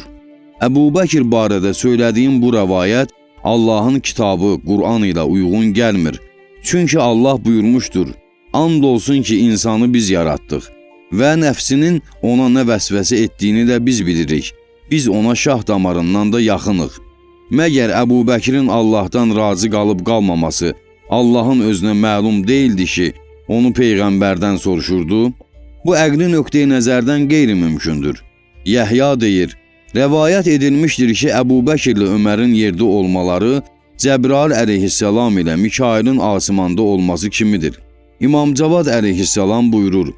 Speaker 1: Əbu Bəkir barədə söylədiyim bu rəvayət Allahın kitabı Quran ilə uyğun gəlmir. Çünki Allah buyurmuşdur: And olsun ki, insanı biz yaratdıq və nəfsinin ona nə vəsvəsə etdiyini də biz bilirik. Biz ona şah damarından da yaxınıq. Məgər Əbu Bəkirin Allahdan razı qalıb qalmaması Allahın özünə məlum deyildi ki, onu Peyğəmbərdən soruşurdu? Bu əqli nöqteyi nəzərdən qeyri-mümkündür. Yəhya deyir: Rəvayət edilmişdir ki, Əbu Bəkirlə Ömərin yerdə olmaları Cəbrail əleyhissalam ilə Mikailin asimanda olması kimidir. İmam Cavad əleyhissalam buyurur: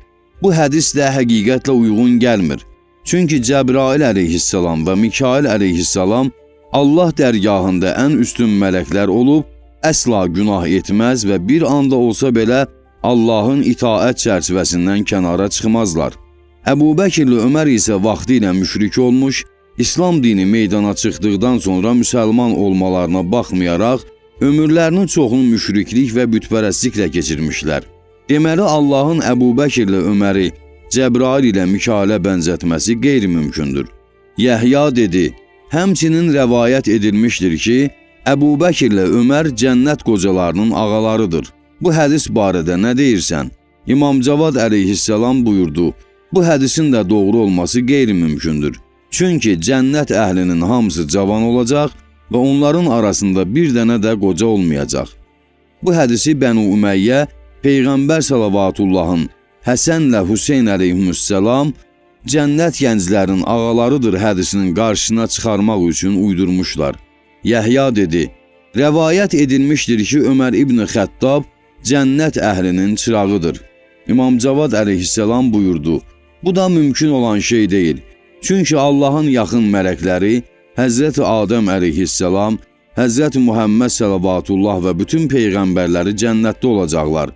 Speaker 1: Bu hədis də həqiqətlə uyğun gəlmir. Çünki Cəbrail əleyhissalam və Mikail əleyhissalam Allah dərgahında ən üstün mələklər olub, əsla günah etməz və bir anda olsa belə Allahın itaət çərçivəsindən kənara çıxmazlar. Əbu Bəkirlə Ömər isə vaxtı ilə müşrik olmuş, İslam dini meydana çıxdıqdan sonra müsəlman olmalarına baxmayaraq, ömürlərinin çoxunu müşriklik və bütpərəstliklə keçirmişlər. Deməli, Allahın Əbu Bəkirlə Öməri Cəbrail ilə Mikailə bənzətməsi qeyri-mümkündür. Yəhya dedi: Həmçinin rəvayət edilmişdir ki, Əbu Bəkirlə Ömər cənnət qocalarının ağalarıdır. Bu hədis barədə nə deyirsən? İmam Cavad əleyhissalam buyurdu: Bu hədisin də doğru olması qeyri-mümkündür. Çünki cənnət əhlinin hamısı cavan olacaq və onların arasında bir dənə də qoca olmayacaq. Bu hədisi Bənu Üməyyə Peyğəmbər səlavatullahın Həsənlə Hüseyn əleyhissalam cənnət gənclərinin ağalarıdır hədisinin qarşısına çıxarmaq üçün uydurmuşlar. Yəhya dedi: Rəvayət edilmişdir ki, Ömər İbn Xəttab cənnət əhlinin çırağıdır. İmam Cavad əleyhissalam buyurdu: Bu da mümkün olan şey deyil. Çünki Allahın yaxın mələkləri Həzrəti Adəm əleyhissalam, Həzrəti Muhammed səlavatullah və bütün peyğəmbərləri cənnətdə olacaqlar.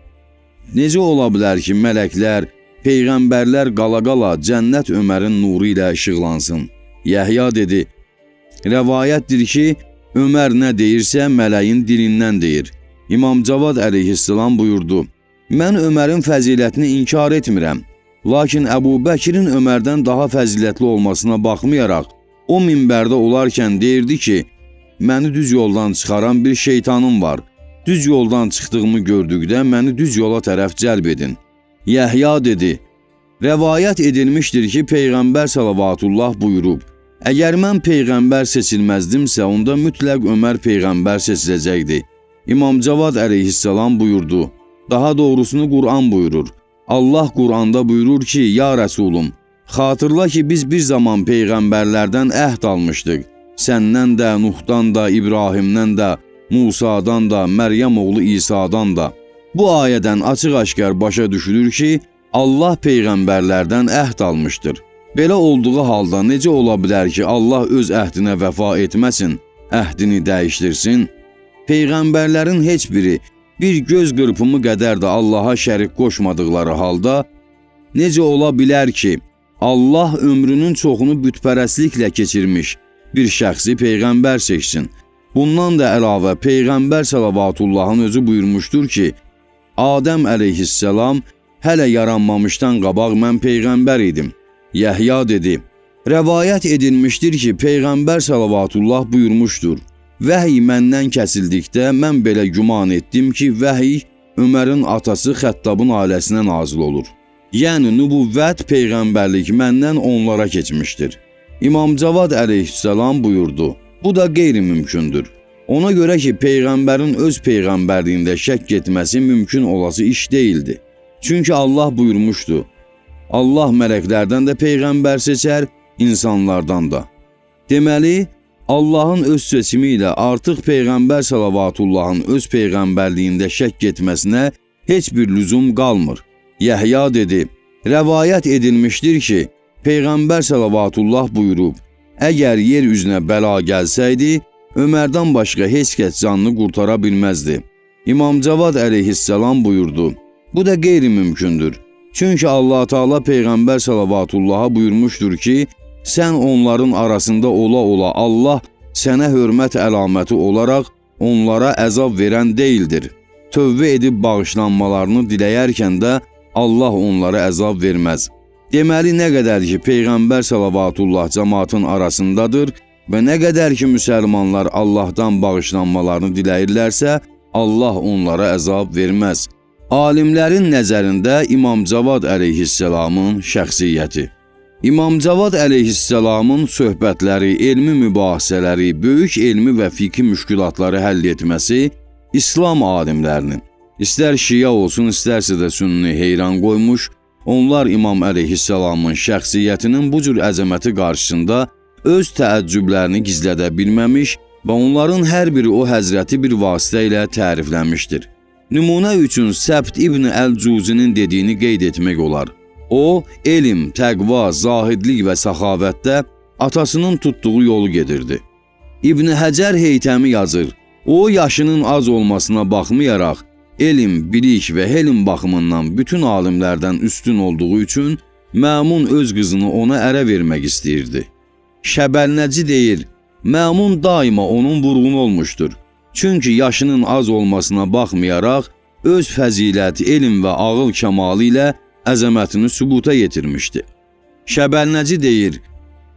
Speaker 1: Necə ola bilər ki, mələklər, peyğəmbərlər qala-qala cənnət Ömərin nuru ilə işıqlansın? Yəhya dedi: Rəvayətdir ki, Ömər nə deyirsə, mələyin dilindən deyir. İmam Cavad əleyhissalam buyurdu: Mən Ömərin fəzilətini inkar etmirəm. Lakin Əbu Bəkirin Ömərdən daha fəzilətli olmasına baxmayaraq, o minbərdə olarkən deyirdi ki, məni düz yoldan çıxaran bir şeytanım var. Düz yoldan çıxdığımı gördükdə məni düz yola tərəf cəlb edin. Yəhya dedi: Rəvayət edilmişdir ki, Peyğəmbər səlavatullah buyurub: Əgər mən peyğəmbər seçilməzdimsə, onda mütləq Ömər peyğəmbər seçiləcəkdi. İmam Cavad əleyhissalam buyurdu: Daha doğrusunu Quran buyurur. Allah Quranda buyurur ki, ya Rəsulum, xatırla ki, biz bir zaman peyğəmbərlərdən əhd almışdıq. Səndən də, Nuhdan da, İbrahimdən də, Musadan da, Məryəm oğlu İsa'dan da. Bu ayədən açıq-aşkar başa düşülür ki, Allah peyğəmbərlərdən əhd almışdır. Belə olduğu halda necə ola bilər ki, Allah öz əhdinə vəfa etməsin, əhdini dəyişdirsin? Peyğəmbərlərin heç biri bir göz qırpımı qədər də Allaha şərik qoşmadıqları halda, necə ola bilər ki, Allah ömrünün çoxunu bütpərəstliklə keçirmiş bir şəxsi peyğəmbər seçsin? Bundan da əlavə Peyğəmbər səlavatullahın özü buyurmuşdur ki, Adəm əleyhissalam hələ yaranmamışdan qabaq mən peyğəmbər idim. Yəhya dedi: Rəvayət edilmişdir ki, Peyğəmbər səlavatullah buyurmuşdur: Vəhiy məndən kəsildikdə mən belə güman etdim ki, vəhiy Ömərin atası Xəttabın ailəsinə nazil olur. Yəni nübüvvət, peyğəmbərlik məndən onlara keçmişdir. İmam Cavad əleyhissalam buyurdu: Bu da qeyri-mümkündür. Ona görə ki, peyğəmbərin öz peyğəmbərliyində şəkk etməsi mümkün olası iş deyildi. Çünki Allah buyurmuşdu, Allah mələklərdən də peyğəmbər seçər, insanlardan da. Deməli, Allahın öz seçimi ilə artıq Peyğəmbər salavatullahın öz peyğəmbərliyində şəkk etməsinə heç bir lüzum qalmır. Yəhya dedi, rəvayət edilmişdir ki, Peyğəmbər salavatullah buyurub, əgər yer üzünə bəla gəlsəydi, Ömərdən başqa heç kəs canını qurtara bilməzdi. İmam Cavad əleyhissalam buyurdu, bu da qeyri-mümkündür. Çünki Allah Teala Peyğəmbər salavatullaha buyurmuşdur ki, sən onların arasında ola-ola Allah sənə hörmət əlaməti olaraq onlara əzab verən deyildir. Tövbə edib bağışlanmalarını diləyərkən də Allah onlara əzab verməz. Deməli, nə qədər ki Peyğəmbər salavatullah cəmaatın arasındadır və nə qədər ki müsəlmanlar Allahdan bağışlanmalarını diləyirlərsə, Allah onlara əzab verməz. Alimlərin nəzərində İmam Cavad əleyhissalamın şəxsiyyəti. İmam Cavad əleyhissalamın söhbətləri, elmi mübahisələri, böyük elmi və fiqhi müşkülatları həll etməsi İslam alimlərinin, istər şiə olsun, istərsə də sünni heyran qoymuş, onlar İmam əleyhissalamın şəxsiyyətinin bu cür əzəməti qarşısında öz təəccüblərini gizlədə bilməmiş və onların hər biri o həzrəti bir vasitə ilə tərifləmişdir. Nümunə üçün Səbt İbn Əl-Cuzinin dediyini qeyd etmək olar. O, elm, təqva, zahidlik və səxavətdə atasının tutduğu yolu gedirdi. İbn Həcər Heytəmi yazır, o, yaşının az olmasına baxmayaraq, elm, bilik və helm baxımından bütün alimlərdən üstün olduğu üçün Məmun öz qızını ona ərə vermək istəyirdi. Şəbəlnəci deyir, Məmun daima onun vurğunu olmuşdur. Çünki yaşının az olmasına baxmayaraq, öz fəzilət, elm və ağıl kəmalı ilə əzəmətini sübuta yetirmişdi. Şəbəlnəci deyir,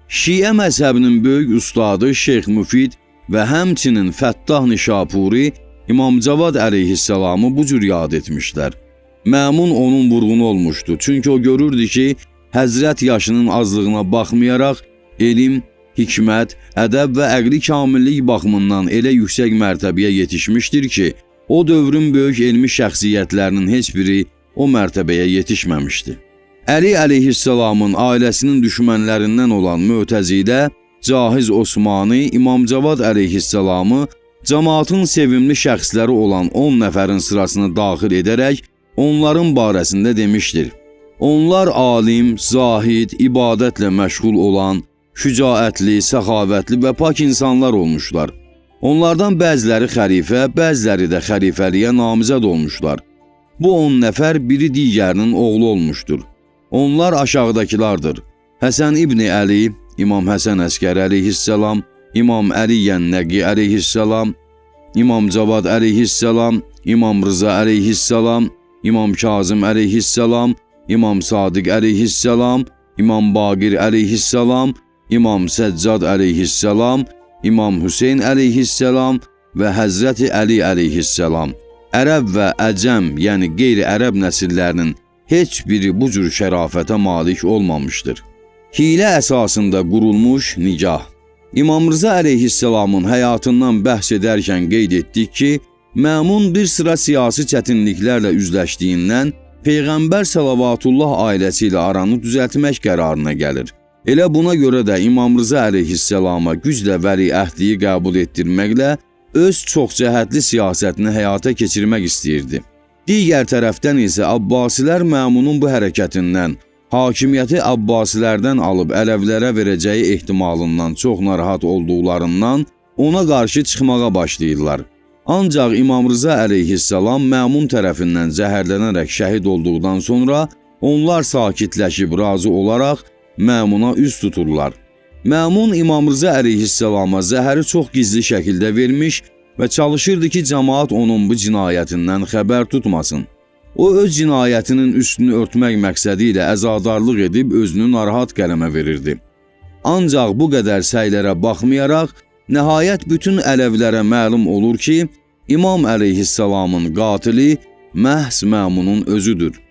Speaker 1: Şiə məzhəbinin böyük ustadı Şeyx Müfid və həmçinin Fəttah Nişapuri İmam Cavad əleyhissalamı bu cür yad etmişlər. Məmun onun vurğunu olmuşdu. Çünki o görürdü ki, Həzrət yaşının azlığına baxmayaraq, elm, hikmət, ədəb və əqli kamillik baxımından elə yüksək mərtəbəyə yetişmişdir ki, o dövrün böyük elmi şəxsiyyətlərinin heç biri o mərtəbəyə yetişməmişdi. Əli əleyhissalamın ailəsinin düşmənlərindən olan Mötəzilə, Cahiz Osmani, İmam Cavad əleyhissalamı cəmaatın sevimli şəxsləri olan 10 nəfərin sırasına daxil edərək onların barəsində demişdir. Onlar alim, zahid, ibadətlə məşğul olan, şücaətli, səxavətli və pak insanlar olmuşlar. Onlardan bəziləri xəlifə, bəziləri də xəlifəliyə namizəd olmuşlar. Bu 10 nəfər biri digərinin oğlu olmuşdur. Onlar aşağıdakılardır. Həsən İbni Əli, İmam Həsən Əskəri əleyhissalam, İmam Əli Yənnəqi əleyhissalam, İmam Cavad əleyhissalam, İmam Rıza əleyhissalam, İmam Kazım əleyhissalam, İmam Sadiq əleyhissalam, İmam Baqir əleyhissalam, İmam Səccad əleyhissalam, İmam Hüseyn əleyhissalam və Həzrəti Əli əleyhissalam. Ərəb və əcəm, yəni qeyri-ərəb nəsillərinin heç biri bu cür şərafətə malik olmamışdır. Hilə əsasında qurulmuş nigah. İmam Rıza əleyhissalamın həyatından bəhs edərkən qeyd etdik ki, Məmun bir sıra siyasi çətinliklərlə üzləşdiyindən Peyğəmbər salavatullah ailəsi ilə aranı düzəltmək qərarına gəlir. Elə buna görə də İmam Rıza əleyhissalama güclə vəliəhdliyi qəbul etdirməklə öz çoxcəhətli siyasətini həyata keçirmək istəyirdi. Digər tərəfdən isə Abbasilər Məmunun bu hərəkətindən, hakimiyyəti Abbasilərdən alıb ələvlərə verəcəyi ehtimalından çox narahat olduqlarından ona qarşı çıxmağa başlayırlar. Ancaq İmam Rıza əleyhissalam Məmun tərəfindən zəhərlənərək şəhid olduqdan sonra onlar sakitləşib razı olaraq Məmuna üz tuturlar. Məmun İmam Rıza əleyhissalama zəhəri çox gizli şəkildə vermiş və çalışırdı ki, cəmaat onun bu cinayətindən xəbər tutmasın. O, öz cinayətinin üstünü örtmək məqsədi ilə əzadarlıq edib özünü narahat qələmə verirdi. Ancaq bu qədər səylərə baxmayaraq, nəhayət bütün ələvlərə məlum olur ki, İmam əleyhissalamın qatili məhz Məmunun özüdür.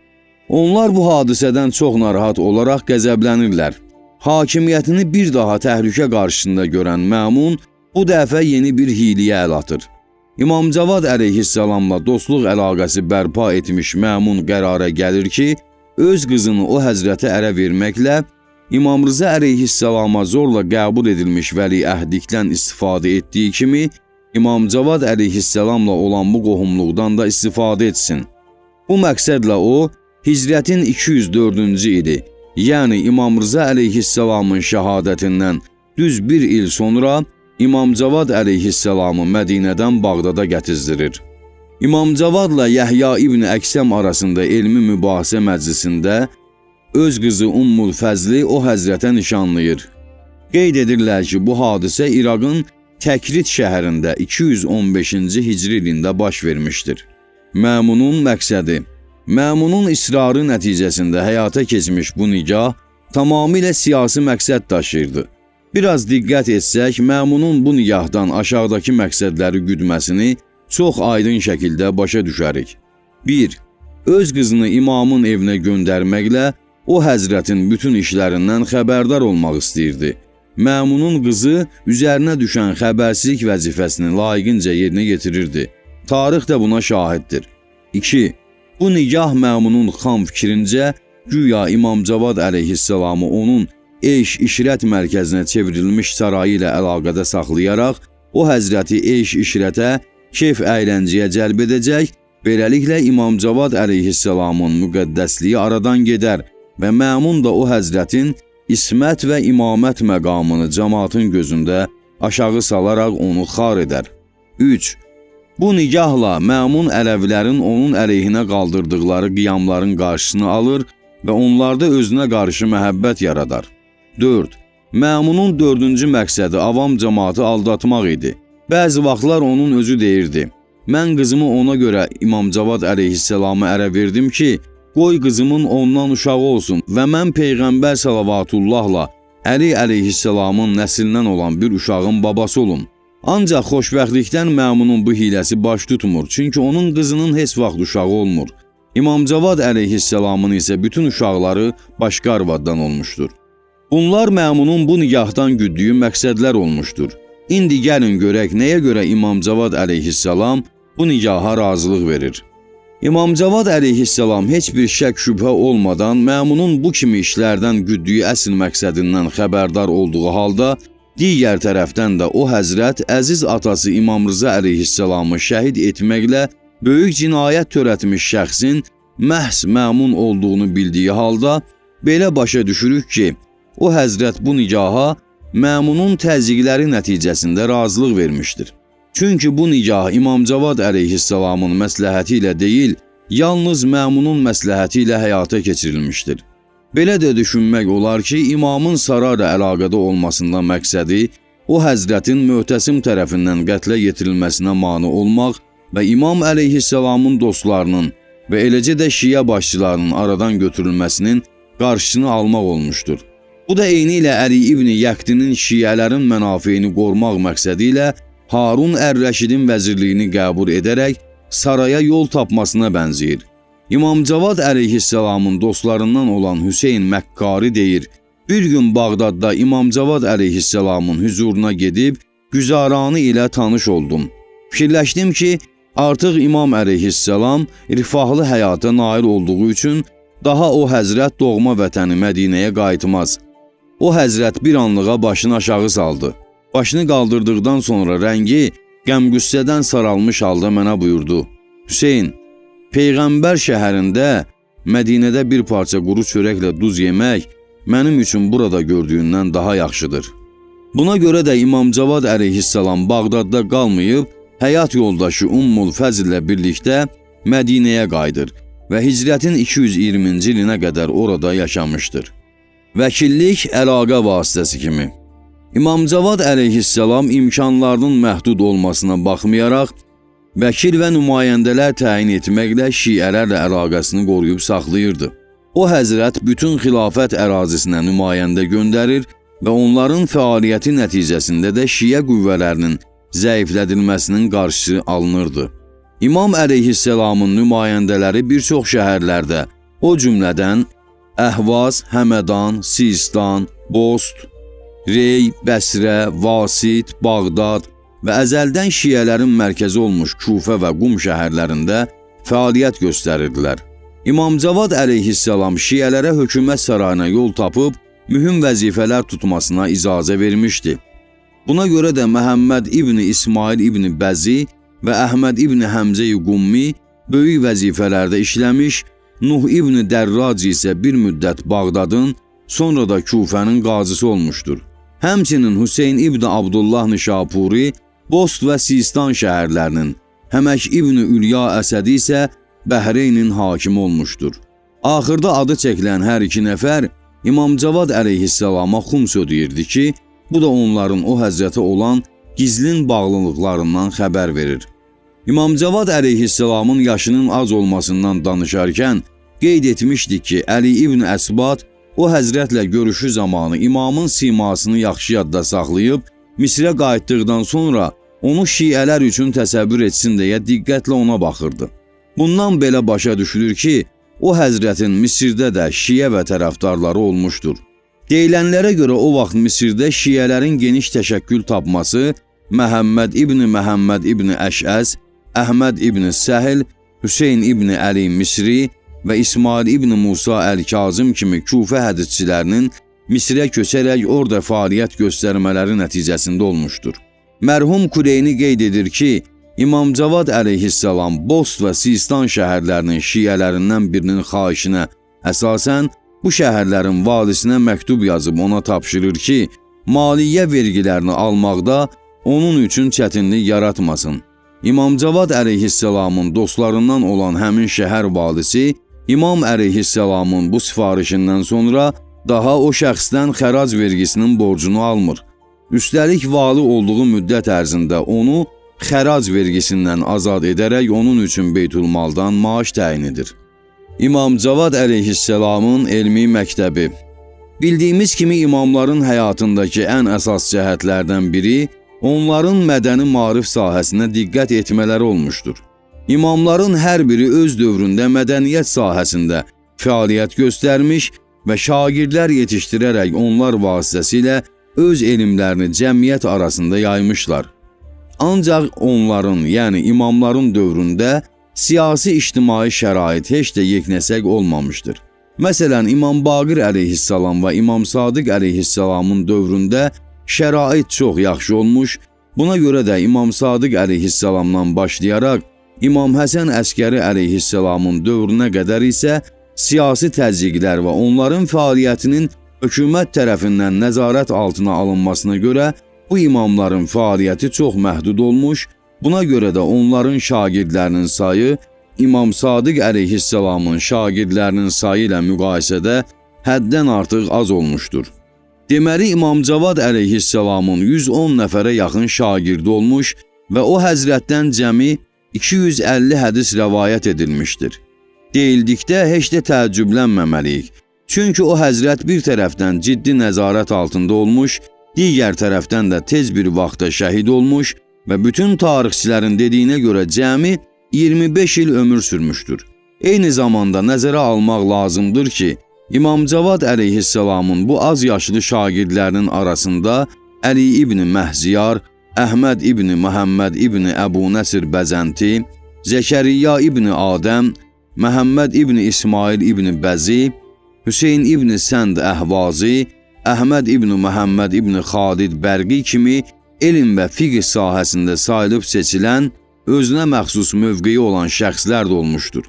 Speaker 1: Onlar bu hadisədən çox narahat olaraq qəzəblənirlər. Hakimiyyətini bir daha təhlükə qarşısında görən Məmun bu dəfə yeni bir hiyliyə əl atır. İmam Cavad əleyhissalamla dostluq əlaqəsi bərpa etmiş Məmun qərara gəlir ki, öz qızını o həzrətə ərə verməklə İmam Rıza əleyhissalama zorla qəbul edilmiş vəliəhdlikdən istifadə etdiyi kimi, İmam Cavad əleyhissalamla olan bu qohumluqdan da istifadə etsin. Bu məqsədlə o, Hicrətin 204-cü ili, yəni İmam Rıza əleyhissalamın şəhadətindən düz bir il sonra İmam Cavad əleyhissalamı Mədinədən Bağdada gətizdirir. İmam Cavadla Yəhya ibn Əksəm arasında elmi mübahisə məclisində öz qızı Ummul Fəzli o həzrətə nişanlayır. Qeyd edirlər ki, bu hadisə İraqın Təkrit şəhərində 215-ci hicri ilində baş vermişdir. Məmunun məqsədi. Məmunun israrı nəticəsində həyata keçmiş bu nigah tamamilə siyasi məqsəd daşıyırdı. Biraz diqqət etsək, Məmunun bu nigahdan aşağıdakı məqsədləri güdməsini çox aydın şəkildə başa düşərik. 1. Öz qızını imamın evinə göndərməklə o həzrətin bütün işlərindən xəbərdar olmaq istəyirdi. Məmunun qızı üzərinə düşən xəbərsizlik vəzifəsini layiqincə yerinə yetirirdi. Tarix də buna şahiddir. 2. Bu nigah Məmunun xam fikrincə, güya İmam Cavad əleyhissalamı onun eyş-işrət mərkəzinə çevrilmiş sarayı ilə əlaqədə saxlayaraq, o həzrəti eyş-işrətə, keyf əyləncəyə cəlb edəcək, beləliklə İmam Cavad əleyhissalamın müqəddəsliyi aradan gedər və Məmun da o həzrətin ismət və imamət məqamını cəmaatın gözündə aşağı salaraq onu xar edər. 3. Bu nigahla Məmun ələvilərin onun əleyhinə qaldırdıqları qiyamların qarşısını alır və onlarda özünə qarşı məhəbbət yaradar. 4. Məmunun dördüncü məqsədi avam cəmaatı aldatmaq idi. Bəzi vaxtlar onun özü deyirdi, mən qızımı ona görə İmam Cavad əleyhissalamı ərə verdim ki, qoy qızımın ondan uşağı olsun və mən Peyğəmbər salavatullahla Əli əleyhissalamın nəslindən olan bir uşağın babası olum. Ancaq xoşbəxtlikdən Məmunun bu hiləsi baş tutmur, çünki onun qızının heç vaxt uşağı olmur. İmam Cavad əleyhissalamın isə bütün uşaqları başqa arvaddan olmuşdur. Bunlar Məmunun bu nigahdan güddüyü məqsədlər olmuşdur. İndi gəlin görək nəyə görə İmam Cavad əleyhissalam bu nigaha razılıq verir. İmam Cavad əleyhissalam heç bir şək şübhə olmadan Məmunun bu kimi işlərdən güddüyü əsl məqsədindən xəbərdar olduğu halda, digər tərəfdən də o həzrət əziz atası İmam Rıza əleyhissalamı şəhid etməklə böyük cinayət törətmiş şəxsin məhz Məmun olduğunu bildiyi halda belə başa düşürük ki, o həzrət bu nigaha Məmunun təzyiqləri nəticəsində razılıq vermişdir. Çünki bu nigah İmam Cavad əleyhissalamın məsləhəti ilə deyil, yalnız Məmunun məsləhəti ilə həyata keçirilmişdir. Belə də düşünmək olar ki, imamın sarayla əlaqədə olmasından məqsədi o həzrətin Möhtəsim tərəfindən qətlə yetirilməsinə mane olmaq və İmam əleyhissalamın dostlarının və eləcə də şiə başçılarının aradan götürülməsinin qarşısını almaq olmuşdur. Bu da eyni ilə Əli ibn Yəqdinin şiələrin mənafeyini qorumaq məqsədi ilə Harun Ər-Rəşidin vəzirliyini qəbul edərək saraya yol tapmasına bənzəyir. İmam Cavad əleyhissalamın dostlarından olan Hüseyn Məkkari deyir, bir gün Bağdadda İmam Cavad əleyhissalamın hüzuruna gedib güzaranı ilə tanış oldum. Fikirləşdim ki, artıq İmam əleyhissalam rifahlı həyata nail olduğu üçün daha o həzrət doğma vətəni Mədinəyə qayıtmaz. O həzrət bir anlığa başını aşağı saldı. Başını qaldırdıqdan sonra rəngi qəm-qüssədən saralmış halda mənə buyurdu. Hüseyn, Peyğəmbər şəhərində Mədinədə bir parça quru çörəklə duz yemək mənim üçün burada gördüyündən daha yaxşıdır. Buna görə də İmam Cavad əleyhissalam Bağdadda qalmayıb, həyat yoldaşı Ummul Fəzl ilə birlikdə Mədinəyə qayıdır və hicrətin 220-ci ilinə qədər orada yaşamışdır. Vəkillik əlaqə vasitəsi kimi. İmam Cavad əleyhissalam imkanlarının məhdud olmasına baxmayaraq, vəkil və nümayəndələr təyin etməklə şiələrlə əlaqəsini qoruyub saxlayırdı. O həzrət bütün xilafət ərazisinə nümayəndə göndərir və onların fəaliyyəti nəticəsində də şiə qüvvələrinin zəiflədilməsinin qarşısı alınırdı. İmam əleyhissalamın nümayəndələri bir çox şəhərlərdə, o cümlədən Əhvaz, Həmədan, Sistan, Bost, Rey, Bəsrə, Vasit, Bağdad, və əzəldən şiələrin mərkəzi olmuş Kufə və Qum şəhərlərində fəaliyyət göstərirdilər. İmam Cavad əleyhissalam şiələrə hökumət sarayına yol tapıb, mühüm vəzifələr tutmasına icazə vermişdi. Buna görə də Məhəmməd İbni İsmail İbni Bəzi və Əhməd İbni Həmzə-i Qummi böyük vəzifələrdə işləmiş, Nuh İbni Dərrac isə bir müddət Bağdadın, sonra da Kufənin qazısı olmuşdur. Həmçinin Hüseyn İbni Abdullah Nişapuri, Bost və Sistan şəhərlərinin, Həmək İbni Ülya Əsədi isə Bəhreynin hakimi olmuşdur. Axırda adı çəkilən hər iki nəfər İmam Cavad əleyhissalama xums ödəyirdi ki, bu da onların o həzrətə olan gizlin bağlılıqlarından xəbər verir. İmam Cavad əleyhissalamın yaşının az olmasından danışarkən qeyd etmişdik ki, Əli İbn Əsbat o həzrətlə görüşü zamanı imamın simasını yaxşı yadda saxlayıb, Misrə qayıtdıqdan sonra onu şiələr üçün təsəvvür etsin deyə diqqətlə ona baxırdı. Bundan belə başa düşülür ki, o həzrətin Misirdə də şiə və tərəfdarları olmuşdur. Deyilənlərə görə o vaxt Misirdə şiələrin geniş təşəkkül tapması Məhəmməd İbni Məhəmməd İbni Əşəs, Əhməd İbni Səhil, Hüseyn İbni Əli Misri və İsmail İbni Musa Əl-Kazım kimi Kufə hədisçilərinin Misrə köçərək orada fəaliyyət göstərmələri nəticəsində olmuşdur. Mərhum Kuleyni qeyd edir ki, İmam Cavad əleyhissalam Bost və Sistan şəhərlərinin şiələrindən birinin xahişinə əsasən bu şəhərlərin valisinə məktub yazıb ona tapşırır ki, maliyyə vergilərini almaqda onun üçün çətinlik yaratmasın. İmam Cavad əleyhissalamın dostlarından olan həmin şəhər valisi İmam əleyhissalamın bu sifarişindən sonra daha o şəxsdən xərac vergisinin borcunu almır. Üstəlik vali olduğu müddət ərzində onu xərac vergisindən azad edərək onun üçün Beytülmaldan maaş təyin edir. İmam Cavad əleyhissalamın elmi məktəbi. Bildiyimiz kimi imamların həyatındakı ən əsas cəhətlərdən biri onların mədəni maarif sahəsinə diqqət etmələri olmuşdur. İmamların hər biri öz dövründə mədəniyyət sahəsində fəaliyyət göstərmiş və şagirdlər yetişdirərək onlar vasitəsilə öz elmlərini cəmiyyət arasında yaymışlar. Ancaq onların, yəni imamların dövründə siyasi ictimai şərait heç də yeknəsək olmamışdır. Məsələn, İmam Baqir əleyhissalam və İmam Sadiq əleyhissalamın dövründə şərait çox yaxşı olmuş, buna görə də İmam Sadiq əleyhissalamdan başlayaraq İmam Həsən Əskəri əleyhissalamın dövrünə qədər isə siyasi təzyiqlər və onların fəaliyyətinin hökumət tərəfindən nəzarət altına alınmasına görə bu imamların fəaliyyəti çox məhdud olmuş, buna görə də onların şagirdlərinin sayı İmam Sadiq əleyhissalamın şagirdlərinin sayı ilə müqayisədə həddən artıq az olmuşdur. Deməli, İmam Cavad əleyhissalamın 110 nəfərə yaxın şagirdi olmuş və o həzrətdən cəmi 250 hədis rəvayət edilmişdir. Deyildikdə heç də təəccüblənməməliyik. Çünki o həzrət bir tərəfdən ciddi nəzarət altında olmuş, digər tərəfdən də tez bir vaxtda şəhid olmuş və bütün tarixçilərin dediyinə görə cəmi 25 il ömür sürmüşdür. Eyni zamanda nəzərə almaq lazımdır ki, İmam Cavad əleyhissalamın bu az yaşlı şagirdlərinin arasında Əli İbni Məhziyar, Əhməd İbni Məhəmməd İbni Əbu Nəsir Bəzənti, Zəkəriyya İbni Adəm, Məhəmməd İbni İsmail İbni Bəzi, Hüseyn İbni Sənd Əhvazi, Əhməd İbni Məhəmməd İbni Xalid Bərqi kimi elm və fiqh sahəsində sayılıb seçilən, özünə məxsus mövqeyi olan şəxslər də olmuşdur.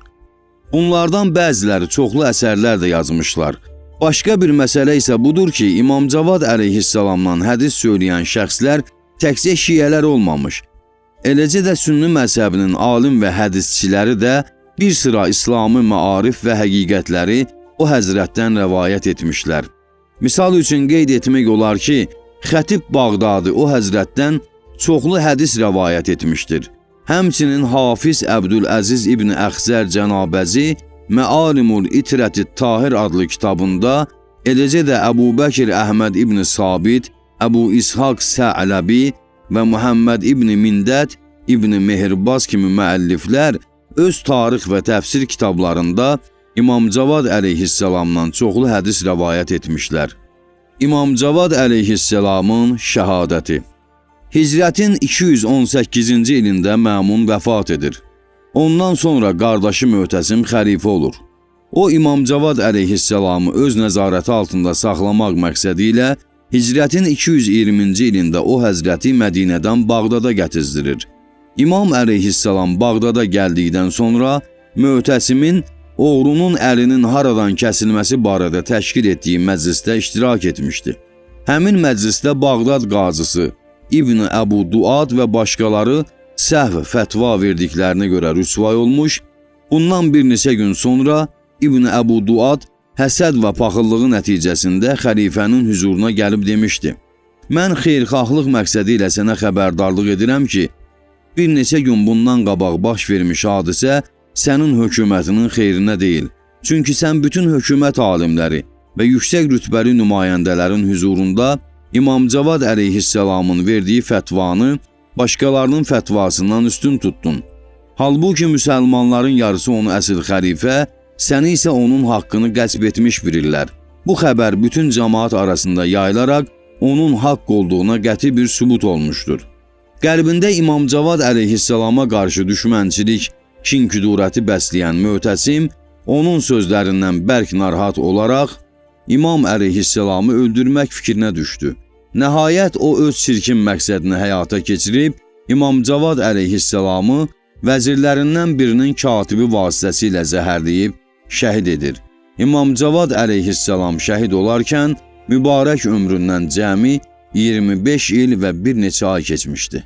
Speaker 1: Bunlardan bəziləri çoxlu əsərlər də yazmışlar. Başqa bir məsələ isə budur ki, İmam Cavad əleyhissalamdan hədis söyləyən şəxslər təkcə şiələr olmamış, eləcə də sünni məzhəbinin alim və hədisçiləri də bir sıra İslami maarif və həqiqətləri o həzrətdən rəvayət etmişlər. Misal üçün qeyd etmək olar ki, Xətib Bağdadi o həzrətdən çoxlu hədis rəvayət etmişdir. Həmçinin Hafiz Əbdüləziz İbn Əxzər Cənabəzi Məalimul İtrəti Tahir adlı kitabında, eləcə də Əbu Bəkir Əhməd İbn Sabit, Əbu İshaq Sə'ləbi və Muhammed İbn Mindət İbn Mehrbaz kimi müəlliflər öz tarix və təfsir kitablarında İmam Cavad əleyhissalamdan çoxlu hədis rəvayət etmişlər. İmam Cavad əleyhissalamın şəhadəti. Hicrətin 218-ci ilində Məmun vəfat edir. Ondan sonra qardaşı Möhtəsim xəlifə olur. O, İmam Cavad əleyhissalamı öz nəzarəti altında saxlamaq məqsədi ilə Hicrətin 220-ci ilində o həzrəti Mədinədən Bağdada gətizdirir. İmam əleyhissalam Bağdada gəldikdən sonra Möhtəsimin oğrunun əlinin haradan kəsilməsi barədə təşkil etdiyi məclisdə iştirak etmişdi. Həmin məclisdə Bağdad qazısı İbn Əbu Duad və başqaları səhv fətva verdiklərinə görə rüsvay olmuş, bundan bir neçə gün sonra İbn Əbu Duad həsəd və paxıllığı nəticəsində xəlifənin hüzuruna gəlib demişdi: "Mən xeyirxahlıq məqsədi ilə sənə xəbərdarlıq edirəm ki, bir neçə gün bundan qabaq baş vermiş hadisə sənin hökumətinin xeyrinə deyil. Çünki sən bütün hökumət alimləri və yüksək rütbəli nümayəndələrin hüzurunda İmam Cavad əleyhissalamın verdiyi fətvanı başqalarının fətvasından üstün tutdun. Halbuki müsəlmanların yarısı onu əsl xəlifə, səni isə onun haqqını qəsb etmiş bilirlər. Bu xəbər bütün cəmaat arasında yayılaraq onun haqq olduğuna qəti bir sübut olmuşdur." Qəlbində İmam Cavad əleyhissalama qarşı düşmənçilik, kin-küdurəti bəsləyən Möhtəsim onun sözlərindən bərk narahat olaraq İmam əleyhissalamı öldürmək fikrinə düşdü. Nəhayət o öz çirkin məqsədini həyata keçirib İmam Cavad əleyhissalamı vəzirlərindən birinin katibi vasitəsilə zəhərləyib şəhid edir. İmam Cavad əleyhissalam şəhid olarkən mübarək ömründən cəmi 25 il və bir neçə ay keçmişdi.